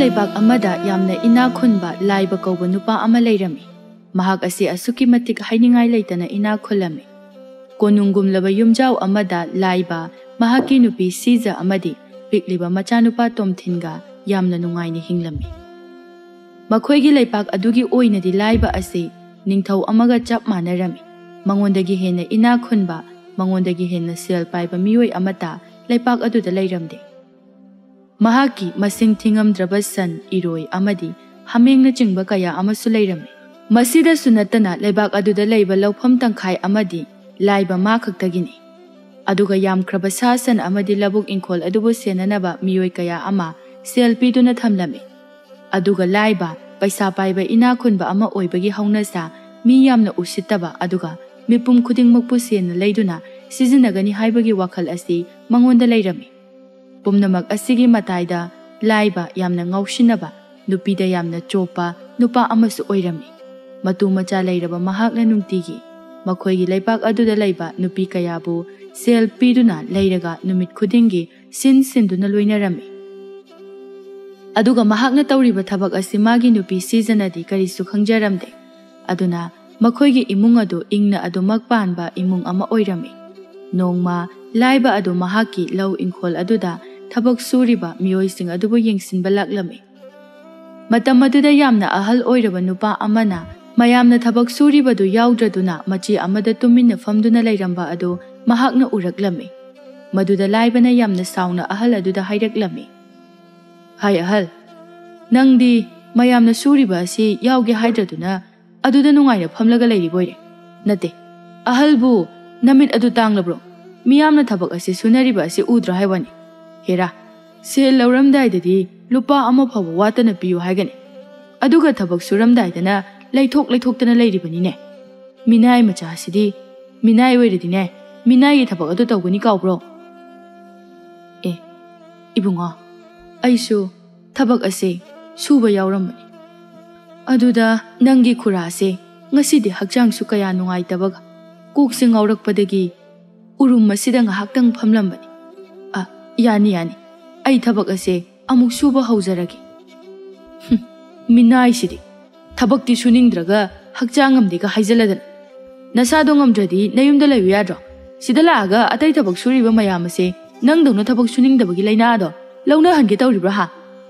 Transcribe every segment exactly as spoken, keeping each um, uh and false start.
ꯂꯩꯕꯥꯛ ꯑꯃꯗ ꯌꯥꯝꯅ ꯏꯅꯥꯛ ꯈꯨꯟꯕ ꯂꯥꯏꯕ ꯀꯧꯕ ꯅꯨꯄꯥ ꯑꯃ ꯂꯩꯔꯝꯃꯤ꯫ ꯃꯍꯥꯛ ꯑꯁꯤ ꯑꯁꯨꯛꯀꯤ ꯃꯇꯤꯛ ꯍꯥꯏꯅꯤꯡꯉꯥꯏ ꯂꯩꯇꯅ ꯏꯅꯥꯛ ꯈꯨꯜꯂꯝꯃꯤ꯫ ꯀꯣꯅꯨꯡꯒꯨꯝꯂꯕ ꯌꯨꯝꯖꯥꯎ ꯑꯃꯗ ꯂꯥꯏꯕ, ꯃꯍꯥꯛꯀꯤ ꯅꯨꯄꯤ ꯁꯤꯖ ꯑꯃꯗꯤ ꯄꯤꯛꯂꯤꯕ ꯃꯆꯥꯅꯨꯄꯥ ꯇꯣꯝꯊꯤꯟꯒ ꯌꯥꯝꯅ ꯅꯨꯡꯉꯥꯏꯅ ꯍꯤꯡꯂꯝꯃꯤ꯫ ꯃꯈꯣꯏꯒꯤ ꯂꯩꯄꯥꯛ ꯑꯗꯨꯒꯤ ꯑꯣꯏꯅꯗꯤ ꯂꯥꯏꯕ ꯑꯁꯤ ꯅꯤꯡꯊꯧ ꯑꯃꯒ ꯆꯞ ꯃꯥꯟꯅꯔꯝꯃꯤ꯫ ꯃꯉꯣꯟꯗꯒꯤ ꯍꯦꯟꯅ ꯏꯅꯥꯛ ꯈꯨꯟꯕ, ꯃꯉꯣꯟꯗꯒꯤ ꯍꯦꯟꯅ ꯁꯦꯜ ꯄꯥꯏꯕ ꯃꯤꯑꯣꯏ ꯑꯃꯠꯇ ꯂꯩꯄꯥꯛ ꯑꯗꯨꯗ ꯂꯩꯔꯝꯗꯦ꯫ ꯃꯍꯥꯛꯀꯤ ꯃꯁꯤꯡ ꯊꯤꯉꯝꯗ꯭ꯔꯕ ꯁꯟ, ꯏꯔꯣꯏ ꯑꯃꯗꯤ ꯍꯥꯃꯦꯡꯅꯆꯤꯡꯕ ꯀꯌꯥ ꯑꯃꯁꯨ ꯂꯩꯔꯝꯃꯤ꯫ ꯃꯁꯤꯗꯁꯨ ꯅꯠꯇꯅ ꯂꯩꯕꯥꯛ ꯑꯗꯨꯗ ꯂꯩꯕ ꯂꯧꯐꯝ ꯇꯪꯈꯥꯏ ꯑꯃꯗꯤ ꯂꯥꯏꯕ ꯃꯥ ꯈꯛꯇꯒꯤꯅꯤ꯫ ꯑꯗꯨꯒ ꯌꯥꯝꯈ꯭ꯔꯕ ꯁꯥ ꯁꯟ ꯑꯃꯗꯤ ꯂꯧꯕꯨꯛ ꯏꯪꯈꯣꯜ ꯑꯗꯨꯕꯨ ꯁꯦꯟꯅꯅꯕ ꯃꯤꯑꯣꯏ ꯀꯌꯥ ꯑꯃ ꯁꯦꯜ ꯄꯤꯗꯨꯅ ꯊꯝꯂꯝꯃꯤ꯫ ꯑꯗꯨꯒ ꯂꯥꯏꯕ, ꯄꯩꯁꯥ ꯄꯥꯏꯕ ꯏꯅꯥꯛ ꯈꯨꯟꯕ ꯑꯃ ꯑꯣꯏꯕꯒꯤ ꯍꯧꯅꯁꯥ ꯃꯤ ꯌꯥꯝꯅ ꯎꯁꯤꯠꯇꯕ ꯑꯗꯨꯒ ꯃꯤꯄꯨꯝ ꯈꯨꯗꯤꯡꯃꯛꯄꯨ ꯁꯦꯟꯅ ꯂꯩꯗꯨꯅ ꯁꯤꯖꯤꯟꯅꯒꯅꯤ ꯍꯥꯏꯕꯒꯤ ꯋꯥꯈꯜ ꯑꯁꯤ ꯃꯉꯣꯟꯗ ꯂꯩꯔꯝꯃꯤ꯫ ꯄꯨꯝꯅꯃꯛ ꯑꯁꯤꯒꯤ ꯃꯇꯥꯏꯗ ꯂꯥꯏꯕ ꯌꯥꯝꯅ ꯉꯥꯎꯁꯤꯟꯅꯕ, ꯅꯨꯄꯤꯗ ꯌꯥꯝꯅ ꯆꯣꯞꯄ ꯅꯨꯄꯥ ꯑꯃꯁꯨ ꯑꯣꯏꯔꯝꯃꯤ꯫ ꯃꯇꯨ ꯃꯆꯥ ꯂꯩꯔꯕ ꯃꯍꯥꯛꯅ ꯅꯨꯡꯇꯤꯒꯤ ꯃꯈꯣꯏꯒꯤ ꯂꯩꯄꯥꯛ ꯑꯗꯨꯗ ꯂꯩꯕ ꯅꯨꯄꯤ ꯀꯌꯥꯕꯨ ꯁꯦꯜ ꯄꯤꯗꯨꯅ ꯂꯩꯔꯒ ꯅꯨꯃꯤꯠ ꯈꯨꯗꯤꯡꯒꯤ ꯁꯤꯟ ꯁꯤꯟꯗꯨꯅ ꯂꯣꯏꯅꯔꯝꯃꯤ꯫ ꯑꯗꯨꯒ ꯃꯍꯥꯛꯅ ꯇꯧꯔꯤꯕ ꯊꯕꯛ ꯑꯁꯤ ꯃꯥꯒꯤ ꯅꯨꯄꯤ ꯁꯤꯖꯅꯗꯤ ꯀꯔꯤꯁꯨ ꯈꯪꯖꯔꯝꯗꯦ꯫ ꯑꯗꯨꯅ ꯃꯈꯣꯏꯒꯤ ꯏꯃꯨꯡ ꯑꯗꯨ ꯏꯪꯅ ꯑꯗꯨꯃꯛ ꯄꯥꯟꯕ ꯏꯃꯨꯡ ꯑꯃ ꯑꯣꯏꯔꯝꯃꯤ꯫ ꯅꯣꯡꯃ ꯂꯥꯏꯕ ꯑꯗꯨ ꯃꯍꯥꯛꯀꯤ ꯂꯧ ꯏꯪꯈꯣꯜ ꯑꯗꯨꯗ ꯊꯕꯛ ꯁꯨꯔꯤꯕ ꯃꯤꯑꯣꯏꯁꯤꯡ ꯑꯗꯨꯕꯨ ꯌꯦꯡꯁꯤꯟꯕ ꯂꯥꯛꯂꯝꯃꯤ꯫ ꯃꯇꯝ ꯑꯗꯨꯗ ꯌꯥꯝꯅ ꯑꯍꯜ ꯑꯣꯏꯔꯕ ꯅꯨꯄꯥ ꯑꯃꯅ ꯃꯌꯥꯝꯅ ꯊꯕꯛ ꯁꯨꯔꯤꯕꯗꯨ ꯌꯥꯎꯗ꯭ꯔꯗꯨꯅ ꯃꯆꯦ ꯑꯃꯗ ꯇꯨꯃꯤꯟꯅ ꯐꯝꯗꯨꯅ ꯂꯩꯔꯝꯕ ꯑꯗꯨ ꯃꯍꯥꯛꯅ ꯎꯔꯛꯂꯝꯃꯤ꯫ ꯃꯗꯨꯗ ꯂꯥꯏꯕꯅ ꯌꯥꯝꯅ ꯁꯥꯎꯅ ꯑꯍꯜ ꯑꯗꯨꯗ ꯍꯥꯏꯔꯛꯂꯝꯃꯤ, "ꯍꯥꯏ ꯑꯍꯜ, ꯅꯪꯗꯤ ꯃꯌꯥꯝꯅ ꯁꯨꯔꯤꯕ ꯑꯁꯤ ꯌꯥꯎꯒꯦ ꯍꯥꯏꯗ꯭ꯔꯗꯨꯅ ꯑꯗꯨꯗ ꯅꯨꯡꯉꯥꯏꯅ ꯐꯝꯂꯒ ꯂꯩꯔꯤꯕꯣꯏꯔꯦ꯫ ꯅꯠꯇꯦ, ꯑꯍꯜꯕꯨ ꯅꯃꯤꯠ ꯑꯗꯨ ꯇꯥꯡꯂꯕ꯭ꯔꯣ? ꯃꯤꯌꯥꯝꯅ ꯊꯕꯛ ꯑꯁꯤ ꯁꯨꯅꯔꯤꯕ ꯑꯁꯤ ꯎꯗ꯭ꯔꯣ ꯍꯥꯏ ꯋꯥꯅꯤ? ꯍꯦꯔꯥ, ꯁꯦꯜ ꯂꯧꯔꯝꯗꯥꯏꯗꯗꯤ ꯂꯨꯄꯥ ꯑꯃ ꯐꯥꯎꯕ ꯋꯥꯠꯇꯅ ꯄꯤꯌꯨ ꯍꯥꯏꯒꯅꯤ꯫ ꯑꯗꯨꯒ ꯊꯕꯛ ꯁꯨꯔꯝꯗꯥꯏꯗꯅ ꯂꯩꯊꯣꯛ ꯂꯩꯊꯣꯛꯇꯅ ꯂꯩꯔꯤꯕꯅꯤꯅꯦ꯫ ꯃꯤꯅꯥꯏ ꯃꯆꯥꯁꯤꯗꯤ ꯃꯤꯅꯥꯏ ꯑꯣꯏꯔꯗꯤꯅꯦ, ꯃꯤꯅꯥꯏꯒꯤ ꯊꯕꯛ ꯑꯗꯨ ꯇꯧꯒꯅꯤ ꯀꯥꯎꯕ꯭ꯔꯣ?" ꯑꯦ, ꯏꯕꯨꯡꯉꯣ, ꯑꯩꯁꯨ ꯊꯕꯛ ꯑꯁꯦ ꯁꯨꯕ ꯌꯥꯎꯔꯝꯕꯅꯤ꯫ ꯑꯗꯨꯗ ꯅꯪꯒꯤ ꯈꯨꯔꯥꯁꯦ ꯉꯁꯤꯗꯤ ꯍꯛꯆꯥꯡꯁꯨ ꯀꯌꯥ ꯅꯨꯡꯉꯥꯏꯇꯕꯒ ꯀꯣꯛꯁꯦ ꯉꯥꯎꯔꯛꯄꯗꯒꯤ ꯎꯔꯨꯝ ꯑꯁꯤꯗ ꯉꯥꯏꯍꯥꯛꯇꯪ ꯐꯝꯂꯝꯕꯅꯤ꯫ ꯑ, ꯌꯥꯅꯤ, ꯌꯥꯅꯤ꯫ ꯑꯩ ꯊꯕꯛ ꯑꯁꯦ ꯑꯃꯨꯛ ꯁꯨꯕ ꯍꯧꯖꯔꯒꯦ꯫ ꯃꯤꯅꯥꯏꯁꯤꯗꯤ ꯊꯕꯛꯇꯤ ꯁꯨꯅꯤꯡꯗ꯭ꯔꯒ ꯍꯛꯆꯥꯡ ꯉꯝꯗꯦꯒ ꯍꯥꯏꯖꯜꯂꯗꯅ꯫ ꯅꯁꯥꯗꯣ ꯉꯝꯗ꯭ꯔꯗꯤ ꯅꯌꯨꯝꯗ ꯂꯩꯌꯨ ꯌꯥꯗ꯭ꯔꯣ? ꯁꯤꯗ ꯂꯥꯛꯑꯒ ꯑꯇꯩ ꯊꯕꯛ ꯁꯨꯔꯤꯕ ꯃꯌꯥꯝ ꯑꯁꯦ ꯅꯪꯗꯧꯅ ꯊꯕꯛ ꯁꯨꯅꯤꯡꯗꯕꯒꯤ ꯂꯥꯏꯅꯥꯗꯣ ꯂꯧꯅꯍꯟꯒꯦ ꯇꯧꯔꯤꯕ꯭ꯔꯥ ꯍꯥ?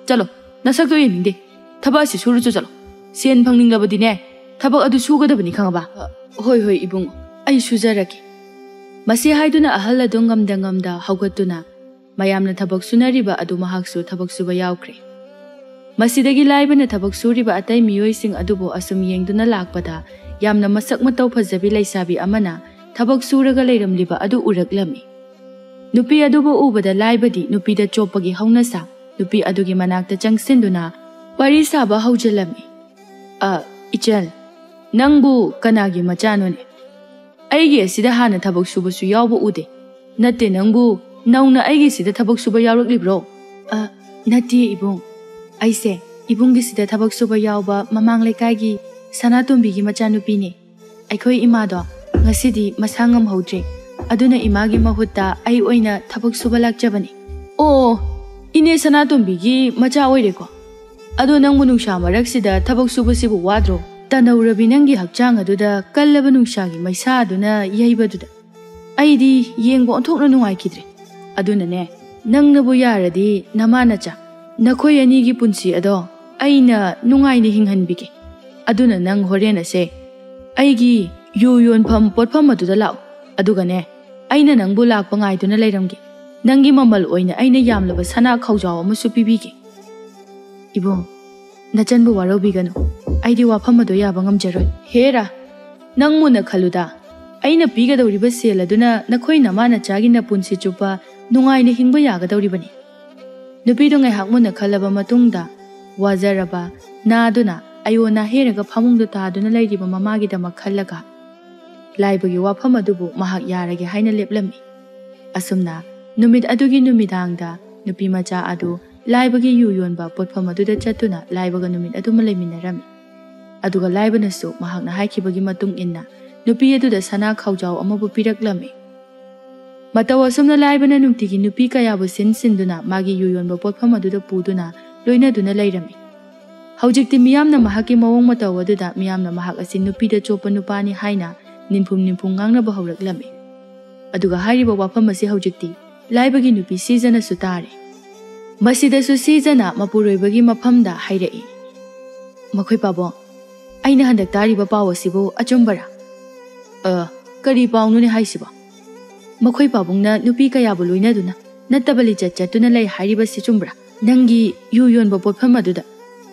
ꯆꯠꯂꯣ, ꯅꯁꯛꯇꯣ ꯌꯦꯡꯅꯤꯡꯗꯦ꯫ ꯊꯕꯛ ꯑꯁꯤ ꯁꯨꯔꯨꯆꯣ ꯆꯠꯂꯣ꯫ ꯁꯦꯟ ꯐꯪꯅꯤꯡꯂꯕꯗꯤꯅꯦ, ꯊꯕꯛ ꯑꯗꯨ ꯁꯨꯒꯗꯕꯅꯤ, ꯈꯪꯉꯕ? ꯑ, ꯍꯣꯏ ꯍꯣꯏ ꯏꯕꯨꯡ, ꯑꯩ ꯁꯨꯖꯔꯒꯦ꯫ ꯃꯁꯤ ꯍꯥꯏꯗꯨꯅ ꯑꯍꯜ ꯑꯗꯨ ꯉꯝꯗ ꯉꯝꯗ ꯍꯧꯒꯠꯇꯨꯅ ꯃꯌꯥꯝꯅ ꯊꯕꯛ ꯁꯨꯅꯔꯤꯕ ꯑꯗꯨ ꯃꯍꯥꯛꯁꯨ ꯊꯕꯛ ꯁꯨꯕ ꯌꯥꯎꯈ꯭ꯔꯦ꯫ ꯃꯁꯤꯗꯒꯤ ꯂꯥꯏꯕꯅ ꯊꯕꯛ ꯁꯨꯔꯤꯕ ꯑꯇꯩ ꯃꯤꯑꯣꯏꯁꯤꯡ ꯑꯗꯨꯕꯨ ꯑꯁꯨꯝ ꯌꯦꯡꯗꯨꯅ ꯂꯥꯛꯄꯗ ꯌꯥꯝꯅ ꯃꯁꯛ ꯃꯇꯧ ꯐꯖꯕꯤ ꯂꯩꯁꯥꯕꯤ ꯑꯃꯅ ꯊꯕꯛ ꯁꯨꯔꯒ ꯂꯩꯔꯝꯂꯤꯕ ꯑꯗꯨ ꯎꯔꯛꯂꯝꯃꯤ꯫ ꯅꯨꯄꯤ ꯑꯗꯨꯕꯨ ꯎꯕꯗ ꯂꯥꯏꯕꯗꯤ ꯅꯨꯄꯤꯗ ꯆꯣꯞꯄꯒꯤ ꯍꯧꯅꯁꯥ ꯅꯨꯄꯤ ꯑꯗꯨꯒꯤ ꯃꯅꯥꯛꯇ ꯆꯪꯁꯤꯟꯗꯨꯅ ꯋꯥꯔꯤ ꯁꯥꯕ ꯍꯧꯖꯤꯜꯂꯝꯃꯤ꯫ "ꯑ, ꯏꯆꯜ, ꯅꯪꯕꯨ ꯀꯅꯥꯒꯤ ꯃꯆꯥꯅꯣꯅꯦ? ꯑꯩꯒꯤ ꯑꯁꯤꯗ ꯍꯥꯟꯅ ꯊꯕꯛ ꯁꯨꯕꯁꯨ ꯌꯥꯎꯕ ꯎꯗꯦ꯫ ꯅꯠꯇꯦ, ꯅꯪꯕꯨ ꯅꯧꯅ ꯑꯩꯒꯤꯁꯤꯗ ꯊꯕꯛ ꯁꯨꯕ ꯌꯥꯎꯔꯛꯂꯤꯕ꯭ꯔꯣ?" "ꯑ, ꯅꯠꯇꯦ ꯏꯕꯨꯡ, ꯑꯩꯁꯦ ꯏꯕꯨꯡꯒꯤꯁꯤꯗ ꯊꯕꯛ ꯁꯨꯕ ꯌꯥꯎꯕ ꯃꯃꯥꯡ ꯂꯩꯀꯥꯏꯒꯤ ꯁꯅꯥꯇꯣꯝꯕꯤꯒꯤ ꯃꯆꯥꯅꯨꯄꯤꯅꯦ꯫ ꯑꯩꯈꯣꯏ ꯏꯃꯥꯗꯣ ꯉꯁꯤꯗꯤ ꯃꯁꯥ ꯉꯝꯍꯧꯗ꯭ꯔꯦ, ꯑꯗꯨꯅ ꯏꯃꯥꯒꯤ ꯃꯍꯨꯠꯇ ꯑꯩ ꯑꯣꯏꯅ ꯊꯕꯛ ꯁꯨꯕ ꯂꯥꯛꯆꯕꯅꯤ꯫" "ꯑꯣ, ꯏꯅꯦ ꯁꯅꯥꯇꯣꯝꯕꯤꯒꯤ ꯃꯆꯥ ꯑꯣꯏꯔꯦꯀꯣ꯫ ꯑꯗꯣ ꯅꯪꯕꯨ ꯅꯨꯡꯁꯥ ꯃꯔꯛꯁꯤꯗ ꯊꯕꯛ ꯁꯨꯕꯁꯤꯕꯨ ꯋꯥꯗ꯭ꯔꯣ? ꯇꯅꯧꯔꯕꯤ ꯅꯪꯒꯤ ꯍꯛꯆꯥꯡ ꯑꯗꯨꯗ ꯀꯜꯂꯕ ꯅꯨꯡꯁꯥꯒꯤ ꯃꯩꯁꯥ ꯑꯗꯨꯅ ꯌꯩꯕꯗꯨꯗ ꯑꯩꯗꯤ ꯌꯦꯡꯕ ꯑꯣꯟꯊꯣꯛꯅ ꯅꯨꯡꯉꯥꯏꯈꯤꯗ꯭ꯔꯦ꯫ ꯑꯗꯨꯅꯅꯦ, ꯅꯪꯅꯕꯨ ꯌꯥꯔꯗꯤ ꯅꯃꯥ ꯅꯆꯥ, ꯅꯈꯣꯏ ꯑꯅꯤꯒꯤ ꯄꯨꯟꯁꯤ ꯑꯗꯣ ꯑꯩꯅ ꯅꯨꯡꯉꯥꯏꯅ ꯍꯤꯡꯍꯟꯕꯤꯒꯦ꯫ ꯑꯗꯨꯅ ꯅꯪ ꯍꯣꯔꯦꯟ ꯑꯁꯦ ꯑꯩꯒꯤ ꯌꯨ ꯌꯣꯟꯐꯝ ꯄꯣꯠꯐꯝ ꯑꯗꯨꯗ ꯂꯥꯛꯎ꯫ ꯑꯗꯨꯒꯅꯦ, ꯑꯩꯅ ꯅꯪꯕꯨ ꯂꯥꯛꯄ ꯉꯥꯏꯗꯨꯅ ꯂꯩꯔꯝꯒꯦ꯫ ꯅꯪꯒꯤ ꯃꯃꯜ ꯑꯣꯏꯅ ꯑꯩꯅ ꯌꯥꯝꯂꯕ ꯁꯅꯥ ꯈꯧꯖꯥꯎ ꯑꯃꯁꯨ ꯄꯤꯕꯤꯒꯦ꯫" "ꯏꯕꯨꯡ, ꯅꯆꯟꯕꯨ ꯋꯥꯔꯧꯕꯤꯒꯅꯨ꯫ ꯑꯩꯗꯤ ꯋꯥꯐꯝ ꯑꯗꯨ ꯌꯥꯕ ꯉꯝꯖꯔꯣꯏ꯫" "ꯍꯦꯔꯥ, ꯅꯪ ꯃꯨꯟꯅ ꯈꯜꯂꯨꯗ꯫ ꯑꯩꯅ ꯄꯤꯒꯗꯧꯔꯤꯕ ꯁꯦꯜ ꯑꯗꯨꯅ ꯅꯈꯣꯏ ꯅꯃꯥ ꯅꯆꯥꯒꯤ ꯅꯄꯨꯟꯁꯤ ꯆꯨꯞꯄ ꯅꯨꯡꯉꯥꯏꯅ ꯍꯤꯡꯕ ꯌꯥꯒꯗꯧꯔꯤꯕꯅꯤ꯫" ꯅꯨꯄꯤꯗꯨ ꯉꯥꯏꯍꯥꯛ ꯃꯨꯟꯅ ꯈꯜꯂꯕ ꯃꯇꯨꯡꯗ ꯋꯥꯖꯔꯕ ꯅꯥꯗꯨꯅ ꯑꯌꯣꯟ ꯅꯥꯍꯦꯔꯒ ꯐꯃꯨꯡꯗ ꯇꯥꯗꯨꯅ ꯂꯩꯔꯤꯕ ꯃꯃꯥꯒꯤꯗꯃꯛ ꯈꯜꯂꯒ ꯂꯥꯏꯕꯒꯤ ꯋꯥꯐꯝ ꯑꯗꯨꯕꯨ ꯃꯍꯥꯛ ꯌꯥꯔꯒꯦ ꯍꯥꯏꯅ ꯂꯦꯞꯂꯝꯃꯤ꯫ ꯑꯁꯨꯝꯅ ꯅꯨꯃꯤꯠ ꯑꯗꯨꯒꯤ ꯅꯨꯃꯤꯗꯥꯡꯗ ꯅꯨꯄꯤ ꯃꯆꯥ ꯑꯗꯨ ꯂꯥꯏꯕꯒꯤ ꯌꯨ ꯌꯣꯟꯕ ꯄꯣꯠꯐꯝ ꯑꯗꯨꯗ ꯆꯠꯇꯨꯅ ꯂꯥꯏꯕꯒ ꯅꯨꯃꯤꯠ ꯑꯗꯨꯃ ꯂꯩꯃꯤꯟꯅꯔꯝꯃꯤ꯫ ꯑꯗꯨꯒ ꯂꯥꯏꯕꯅꯁꯨ ꯃꯍꯥꯛꯅ ꯍꯥꯏꯈꯤꯕꯒꯤ ꯃꯇꯨꯡ ꯏꯟꯅ ꯅꯨꯄꯤ ꯑꯗꯨꯗ ꯁꯅꯥ ꯈꯧꯖꯥꯎ ꯑꯃꯕꯨ ꯄꯤꯔꯛꯂꯝꯃꯤ꯫ ꯃꯇꯧ ꯑꯁꯨꯝꯅ ꯂꯥꯏꯕꯅ ꯅꯨꯡꯇꯤꯒꯤ ꯅꯨꯄꯤ ꯀꯌꯥꯕꯨ ꯁꯤꯟ ꯁꯤꯟꯗꯨꯅ ꯃꯥꯒꯤ ꯌꯨ ꯌꯣꯟꯕ ꯄꯣꯠꯐꯝ ꯑꯗꯨꯗ ꯄꯨꯗꯨꯅ ꯂꯣꯏꯅꯗꯨꯅ ꯂꯩꯔꯝꯃꯤ꯫ ꯍꯧꯖꯤꯛꯇꯤ ꯃꯤꯌꯥꯝꯅ ꯃꯍꯥꯛꯀꯤ ꯃꯑꯣꯡ ꯃꯇꯧ ꯑꯗꯨꯗ ꯃꯤꯌꯥꯝꯅ ꯃꯍꯥꯛ ꯑꯁꯤ ꯅꯨꯄꯤꯗ ꯆꯣꯞꯄ ꯅꯨꯄꯥꯅꯤ ꯍꯥꯏꯅ ꯅꯤꯟꯐꯨꯝ ꯅꯤꯟꯐꯨꯝ ꯉꯥꯡꯅꯕ ꯍꯧꯔꯛꯂꯝꯃꯤ꯫ ꯑꯗꯨꯒ ꯍꯥꯏꯔꯤꯕ ꯋꯥꯐꯝ ꯑꯁꯤ ꯍꯧꯖꯤꯛꯇꯤ ꯂꯥꯏꯕꯒꯤ ꯅꯨꯄꯤ ꯁꯤꯖꯅꯁꯨ ꯇꯥꯔꯦ꯫ ꯃꯁꯤꯗꯁꯨ ꯁꯤꯖꯅ ꯃꯄꯨꯔꯣꯏꯕꯒꯤ ꯃꯐꯝꯗ ꯍꯥꯏꯔꯛꯏ, "ꯃꯈꯣꯏ ꯄꯥꯕꯨꯡ, ꯑꯩꯅ ꯍꯟꯗꯛ ꯇꯥꯔꯤꯕ ꯄꯥꯎ ꯑꯁꯤꯕꯨ ꯑꯆꯨꯝꯕꯔꯥ?" "ꯑ, ꯀꯔꯤ ꯄꯥꯎꯅꯣꯅꯦ ꯍꯥꯏꯁꯤꯕꯣ? ꯃꯈꯣꯏ ꯄꯥꯕꯨꯡꯅ ꯅꯨꯄꯤ ꯀꯌꯥꯕꯨ ꯂꯣꯏꯅꯗꯨꯅ ꯅꯠꯇꯕ ꯂꯤꯆꯠ ꯆꯠꯇꯨꯅ ꯂꯩ ꯍꯥꯏꯔꯤꯕꯁꯤ ꯆꯨꯝꯕ꯭ꯔꯥ? ꯅꯪꯒꯤ ꯌꯨ ꯌꯣꯟꯕ ꯄꯣꯠꯐꯝ ꯑꯗꯨꯗ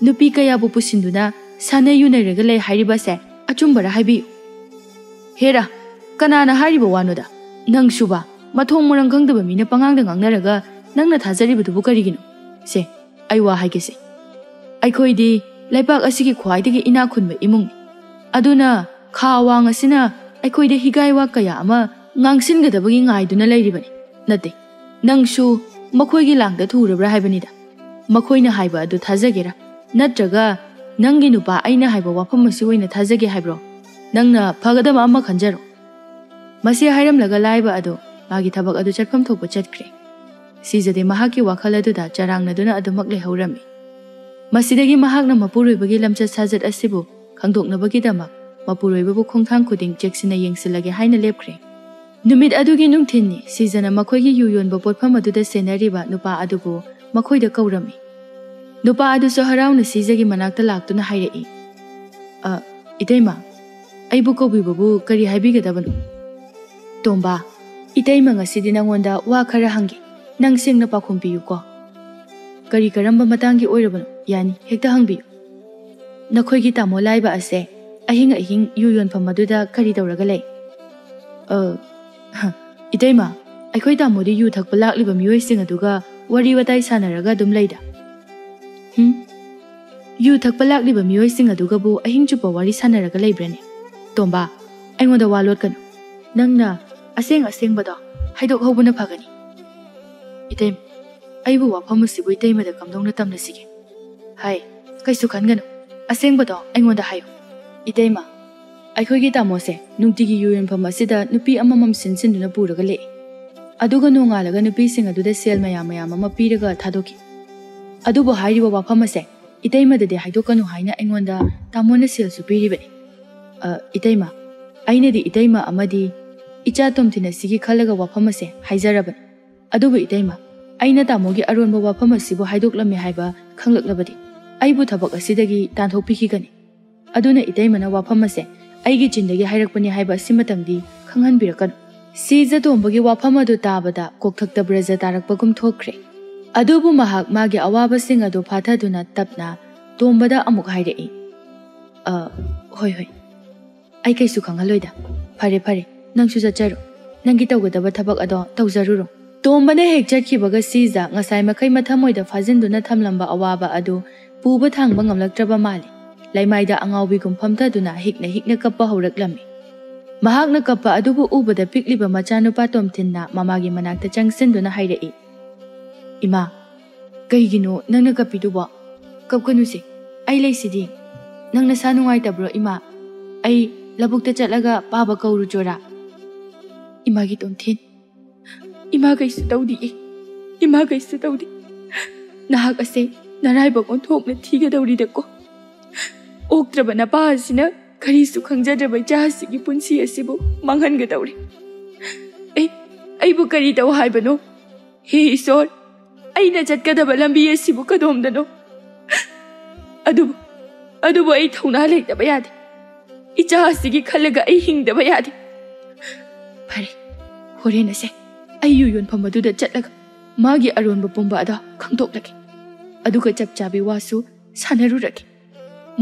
ꯅꯨꯄꯤ ꯀꯌꯥꯕꯨ ꯄꯨꯁꯤꯟꯗꯨꯅ ꯁꯥꯟꯅ ꯌꯨꯅꯔꯒ ꯂꯩ ꯍꯥꯏꯔꯤꯕꯁꯦ ꯑꯆꯨꯝꯕꯔꯥ ꯍꯥꯏꯕꯤꯌꯨ?" "ꯍꯦꯔꯥ, ꯀꯅꯥꯅ ꯍꯥꯏꯔꯤꯕ ꯋꯥꯅꯣꯗ? ꯅꯪꯁꯨꯕ, ꯃꯊꯣꯡ ꯃꯔꯝ ꯈꯪꯗꯕ ꯃꯤꯅ ꯄꯉꯥꯡꯗ ꯉꯥꯡꯅꯔꯒ ꯅꯪꯅ ꯊꯥꯖꯔꯤꯕꯗꯨꯕꯨ ꯀꯔꯤꯒꯤꯅꯣ? ꯁꯦ, ꯑꯩ ꯋꯥ ꯍꯥꯏꯒꯦꯁꯦ꯫ ꯑꯩꯈꯣꯏꯗꯤ ꯂꯩꯕꯥꯛ ꯑꯁꯤꯒꯤ ꯈ꯭ꯋꯥꯏꯗꯒꯤ ꯏꯅꯥꯛ ꯈꯨꯟꯕ ꯏꯃꯨꯡꯅꯤ꯫ ꯑꯗꯨꯅ ꯈꯥ ꯋꯥꯡ ꯑꯁꯤꯅ ꯑꯩꯈꯣꯏꯗ ꯍꯤꯒꯥꯏ ꯋꯥ ꯀꯌꯥ ꯑꯃ ꯉꯥꯡꯁꯤꯟꯒꯗꯕꯒꯤ ꯉꯥꯏꯗꯨꯅ ꯂꯩꯔꯤꯕꯅꯤ꯫ ꯅꯠꯇꯦ, ꯅꯪꯁꯨ ꯃꯈꯣꯏꯒꯤ ꯂꯥꯡꯗ ꯊꯨꯔꯕ꯭ꯔꯥ ꯍꯥꯏꯕꯅꯤꯗ꯫ ꯃꯈꯣꯏꯅ ꯍꯥꯏꯕ ꯑꯗꯨ ꯊꯥꯖꯒꯦꯔꯥ, ꯅꯠꯇ꯭ꯔꯒ ꯅꯪꯒꯤ ꯅꯨꯄꯥ ꯑꯩꯅ ꯍꯥꯏꯕ ꯋꯥꯐꯝ ꯑꯁꯤ ꯑꯣꯏꯅ ꯊꯥꯖꯒꯦ ꯍꯥꯏꯕ꯭ꯔꯣ? ꯅꯪꯅ ꯐꯒꯗꯕ ꯑꯃ ꯈꯟꯖꯔꯣ꯫" ꯃꯁꯤ ꯍꯥꯏꯔꯝꯂꯒ ꯂꯥꯏꯕ ꯑꯗꯨ ꯃꯥꯒꯤ ꯊꯕꯛ ꯑꯗꯨ ꯆꯠꯐꯝ ꯊꯣꯛꯄ ꯆꯠꯈ꯭ꯔꯦ꯫ ꯁꯤꯖꯗꯤ ꯃꯍꯥꯛꯀꯤ ꯋꯥꯈꯜ ꯑꯗꯨꯗ ꯆꯔꯥꯡꯅꯗꯨꯅ ꯑꯗꯨꯃꯛ ꯂꯩꯍꯧꯔꯝꯃꯤ꯫ ꯃꯁꯤꯗꯒꯤ ꯃꯍꯥꯛꯅ ꯃꯄꯨꯔꯣꯏꯕꯒꯤ ꯂꯝꯆꯠ ꯁꯥꯖꯠ ꯑꯁꯤꯕꯨ ꯈꯪꯗꯣꯛꯅꯕꯒꯤꯗꯃꯛ ꯃꯄꯨꯔꯣꯏꯕꯕꯨ ꯈꯣꯡꯊꯥꯡ ꯈꯨꯗꯤꯡ ꯆꯦꯛꯁꯤꯟꯅ ꯌꯦꯡꯁꯤꯜꯂꯒꯦ ꯍꯥꯏꯅ ꯂꯦꯞꯈ꯭ꯔꯦ꯫ ꯅꯨꯃꯤꯠ ꯑꯗꯨꯒꯤ ꯅꯨꯡꯊꯤꯜꯅꯤ꯫ ꯁꯤꯖꯅ ꯃꯈꯣꯏꯒꯤ ꯌꯨ ꯌꯣꯟꯕ ꯄꯣꯠꯐꯝ ꯑꯗꯨꯗ ꯁꯦꯟꯅꯔꯤꯕ ꯅꯨꯄꯥ ꯑꯗꯨꯕꯨ ꯃꯈꯣꯏꯗ ꯀꯧꯔꯝꯃꯤ꯫ ꯅꯨꯄꯥ ꯑꯗꯨꯁꯨ ꯍꯔꯥꯎꯅ ꯁꯤꯖꯒꯤ ꯃꯅꯥꯛꯇ ꯂꯥꯛꯇꯨꯅ ꯍꯥꯏꯔꯛꯏ, "ꯑ, ꯏꯇꯩꯃ, ꯑꯩꯕꯨ ꯀꯧꯕꯤꯕꯕꯨ ꯀꯔꯤ ꯍꯥꯏꯕꯤꯒꯗꯕꯅꯣ?" "ꯇꯣꯝꯕ, ꯏꯇꯩꯃ ꯉꯁꯤꯗꯤ ꯅꯪꯉꯣꯟꯗ ꯋꯥ ꯈꯔ ꯍꯪꯒꯦ꯫ ꯅꯪ ꯁꯦꯡꯅ ꯄꯥꯎꯈꯨꯝ ꯄꯤꯌꯨꯀꯣ꯫" "ꯀꯔꯤ ꯀꯔꯝꯕ ꯃꯇꯥꯡꯒꯤ ꯑꯣꯏꯔꯕꯅꯣ? ꯌꯥꯅꯤ, ꯍꯦꯛꯇ ꯍꯪꯕꯤꯌꯨ꯫" "ꯅꯈꯣꯏꯒꯤ ꯇꯥꯃꯣ ꯂꯥꯏꯕ ꯑꯁꯦ ꯑꯍꯤꯡ ꯑꯍꯤꯡ ꯌꯨ ꯌꯣꯟꯐꯝ ꯑꯗꯨꯗ ꯀꯔꯤ ꯇꯧꯔꯒ ꯂꯩ?" "ꯑ, ꯍ, ꯏꯇꯩꯃ, ꯑꯩꯈꯣꯏ ꯇꯥꯃꯣꯗꯤ ꯌꯨ ꯊꯛꯄ ꯂꯥꯛꯂꯤꯕ ꯃꯤꯑꯣꯏꯁꯤꯡ ꯑꯗꯨꯒ ꯋꯥꯔꯤ ꯋꯥꯇꯥꯏ ꯁꯥꯟꯅꯔꯒ ꯑꯗꯨꯝ ꯂꯩꯗ꯫" "ꯍꯨꯝ? ꯌꯨ ꯊꯛꯄ ꯂꯥꯛꯂꯤꯕ ꯃꯤꯑꯣꯏꯁꯤꯡ ꯑꯗꯨꯒꯕꯨ ꯑꯍꯤꯡ ꯆꯨꯞꯄ ꯋꯥꯔꯤ ꯁꯥꯟꯅꯔꯒ ꯂꯩꯕ꯭ꯔꯅꯦ?" "ꯇꯣꯝꯕ, ꯑꯩꯉꯣꯟꯗ ꯋꯥ ꯂꯣꯠꯀꯅꯨ꯫ ꯅꯪꯅ ꯑꯁꯦꯡ ꯑꯁꯦꯡꯕꯗꯣ ꯍꯥꯏꯗꯣꯛꯍꯧꯕꯅ ꯐꯒꯅꯤ꯫" "ꯏꯇꯩꯃ, ꯑꯩꯕꯨ ꯋꯥꯐꯝ ꯑꯁꯤꯕꯨ ꯏꯇꯩꯃꯗ ꯀꯝꯗꯧꯅ ꯇꯝꯅꯁꯤꯒꯦ?" "ꯍꯥꯏ, ꯀꯩꯁꯨ ꯈꯟꯒꯅꯨ꯫ ꯑꯁꯦꯡꯕꯗꯣ ꯑꯩꯉꯣꯟꯗ ꯍꯥꯏꯌꯨ꯫" "ꯏꯇꯩꯃ, ꯑꯩꯈꯣꯏꯒꯤ ꯇꯥꯃꯣꯁꯦ ꯅꯨꯡꯇꯤꯒꯤ ꯌꯨ ꯌꯣꯟꯐꯝ ꯑꯁꯤꯗ ꯅꯨꯄꯤ ꯑꯃꯃꯝ ꯁꯤꯟ ꯁꯤꯟꯗꯨꯅ ꯄꯨꯔꯒ ꯂꯦꯛꯏ꯫ ꯑꯗꯨꯒ ꯅꯣꯡꯉꯥꯜꯂꯒ ꯅꯨꯄꯤꯁꯤꯡ ꯑꯗꯨꯗ ꯁꯦꯜ ꯃꯌꯥꯝ ꯃꯌꯥꯝ ꯑꯃ ꯄꯤꯔꯒ ꯊꯥꯗꯣꯛꯈꯤ꯫ ꯑꯗꯨꯕꯨ ꯍꯥꯏꯔꯤꯕ ꯋꯥꯐꯝ ꯑꯁꯦ ꯏꯇꯩꯃꯗꯗꯤ ꯍꯥꯏꯗꯣꯛꯀꯅꯨ ꯍꯥꯏꯅ ꯑꯩꯉꯣꯟꯗ ꯇꯥꯃꯣꯅ ꯁꯦꯜꯁꯨ ꯄꯤꯔꯤꯕꯅꯤ꯫ ꯑ, ꯏꯇꯩꯃ, ꯑꯩꯅꯗꯤ ꯏꯇꯩꯃ ꯑꯃꯗꯤ ꯏꯆꯥ ꯇꯣꯝꯊꯤꯟ ꯑꯁꯤꯒꯤ ꯈꯜꯂꯒ ꯋꯥꯐꯝ ꯑꯁꯦ ꯍꯥꯏꯖꯔꯕꯅꯤ꯫ ꯑꯗꯨꯕꯨ ꯏꯇꯩꯃ, ꯑꯩꯅ ꯇꯥꯃꯣꯒꯤ ꯑꯔꯣꯟꯕ ꯋꯥꯐꯝ ꯑꯁꯤꯕꯨ ꯍꯥꯏꯗꯣꯛꯂꯝꯃꯤ ꯍꯥꯏꯕ ꯈꯪꯂꯛꯂꯕꯗꯤ ꯑꯩꯕꯨ ꯊꯕꯛ ꯑꯁꯤꯗꯒꯤ ꯇꯥꯟꯊꯣꯛꯄꯤꯈꯤꯒꯅꯤ꯫ ꯑꯗꯨꯅ ꯏꯇꯩꯃꯅ ꯋꯥꯐꯝ ꯑꯁꯦ ꯑꯩꯒꯤ ꯆꯤꯟꯗꯒꯤ ꯍꯥꯏꯔꯛꯄꯅꯤ ꯍꯥꯏꯕ ꯑꯁꯤꯃꯇꯪꯗꯤ ꯈꯪꯍꯟꯕꯤꯔꯛꯀꯅꯨ꯫ ꯁꯤꯖ ꯇꯣꯝꯕꯒꯤ ꯋꯥꯐꯝ ꯑꯗꯨ ꯇꯥꯕꯗ ꯀꯣꯛꯊꯛꯇ ꯕ꯭ꯔꯖ ꯇꯥꯔꯛꯄꯒꯨꯝ ꯊꯣꯛꯈ꯭ꯔꯦ꯫ ꯑꯗꯨꯕꯨ ꯃꯍꯥꯛ ꯃꯥꯒꯤ ꯑꯋꯥꯕꯁꯤꯡ ꯑꯗꯨ ꯐꯥꯊꯗꯨꯅ ꯇꯞꯅ ꯇꯣꯝꯕꯗ ꯑꯃꯨꯛ ꯍꯥꯏꯔꯛꯏ, "ꯑ, ꯍꯣꯏ, ꯍꯣꯏ, ꯑꯩ ꯀꯩꯁꯨ ꯈꯪꯍꯜꯂꯣꯏꯗ꯫ ꯐꯔꯦ, ꯐꯔꯦ, ꯅꯪꯁꯨ ꯆꯠꯆꯔꯣ꯫ ꯅꯪꯒꯤ ꯇꯧꯒꯗꯕ ꯊꯕꯛ ꯑꯗꯣ ꯇꯧꯖꯔꯨꯔꯣ꯫" ꯇꯣꯝꯕꯅ ꯍꯦꯛ ꯆꯠꯈꯤꯕꯒ ꯁꯤꯖ ꯉꯁꯥꯏ ꯃꯈꯩ ꯃꯊꯃꯣꯏꯗ ꯐꯥꯖꯤꯟꯗꯨꯅ ꯊꯝꯂꯝꯕ ꯑꯋꯥꯕ ꯑꯗꯨ ꯄꯨꯕ ꯊꯥꯡꯕ ꯉꯝꯂꯛꯇ꯭ꯔꯕ ꯃꯥꯜꯂꯤ꯫ ꯂꯩꯃꯥꯏꯗ ꯑꯉꯥꯎꯕꯤꯒꯨꯝ ꯐꯝꯊꯗꯨꯅ ꯍꯤꯛꯅ ꯍꯤꯛꯅ ꯀꯞꯄ ꯍꯧꯔꯛꯂꯝꯃꯤ꯫ ꯃꯍꯥꯛꯅ ꯀꯞꯄ ꯑꯗꯨꯕꯨ ꯎꯕꯗ ꯄꯤꯛꯂꯤꯕ ꯃꯆꯥꯅꯨꯄꯥ ꯇꯣꯝꯊꯤꯟꯅ ꯃꯃꯥꯒꯤ ꯃꯅꯥꯛꯇ ꯆꯪꯁꯤꯟꯗꯨꯅ ꯍꯥꯏꯔꯛꯏ, "ꯏꯃꯥ, ꯀꯩꯒꯤꯅꯣ ꯅꯪꯅ ꯀꯞꯄꯤꯗꯨꯕꯣ? ꯀꯞꯀꯅꯨꯁꯦ, ꯑꯩ ꯂꯩꯁꯤꯗꯤ꯫ ꯅꯪ ꯅꯁꯥ ꯅꯨꯡꯉꯥꯏꯇꯕ꯭ꯔꯣ ꯏꯃꯥ? ꯑꯩ ꯂꯧꯕꯨꯛꯇ ꯆꯠꯂꯒ ꯄꯥꯕ ꯀꯧꯔꯨꯆꯣꯔꯥ?" "ꯏꯃꯥꯒꯤ ꯇꯣꯝꯊꯤꯟ, ꯏꯃꯥ ꯀꯩꯁꯨ ꯇꯧꯗꯤꯌꯦ꯫ ꯏꯃꯥ ꯀꯩꯁꯨ ꯇꯧꯗꯦ꯫ ꯅꯍꯥꯛ ꯑꯁꯦ ꯅꯔꯥꯏꯕꯛ ꯑꯣꯟꯊꯣꯛꯅ ꯊꯤꯒꯗꯧꯔꯤꯗꯀꯣ꯫ ꯑꯣꯛꯇ꯭ꯔꯕ ꯅꯄꯥ ꯑꯁꯤꯅ ꯀꯔꯤꯁꯨ ꯈꯪꯖꯗ꯭ꯔꯕ ꯏꯆꯥ ꯑꯁꯤꯒꯤ ꯄꯨꯟꯁꯤ ꯑꯁꯤꯕꯨ ꯃꯥꯡꯍꯟꯒꯗꯧꯔꯦ꯫ ꯑꯩ, ꯑꯩꯕꯨ ꯀꯔꯤ ꯇꯧ ꯍꯥꯏꯕꯅꯣ? ꯍꯦ ꯏꯁꯣꯔ, ꯑꯩꯅ ꯆꯠꯀꯗꯕ ꯂꯝꯕꯤ ꯑꯁꯤꯕꯨ ꯀꯗꯣꯝꯗꯅꯣ?" ꯑꯗꯨꯕꯨ, ꯑꯗꯨꯕꯨ ꯑꯩ ꯊꯧꯅꯥ ꯂꯩꯇꯕ ꯌꯥꯗꯦ꯫ ꯏꯆꯥ ꯑꯁꯤꯒꯤ ꯈꯜꯂꯒ ꯑꯩ ꯍꯤꯡꯗꯕ ꯌꯥꯗꯦ꯫ ꯐꯔꯦ, ꯍꯣꯔꯦꯟ ꯑꯁꯦ ꯑꯩ ꯌꯨ ꯌꯣꯟꯐꯝ ꯑꯗꯨꯗ ꯆꯠꯂꯒ ꯃꯥꯒꯤ ꯑꯔꯣꯟꯕ ꯄꯨꯝꯕ ꯑꯗꯣ ꯈꯪꯗꯣꯛꯂꯒꯦ꯫ ꯑꯗꯨꯒ ꯆꯞ ꯆꯥꯕꯤ ꯋꯥꯁꯨ ꯁꯥꯟꯅꯔꯨꯔꯒꯦ꯫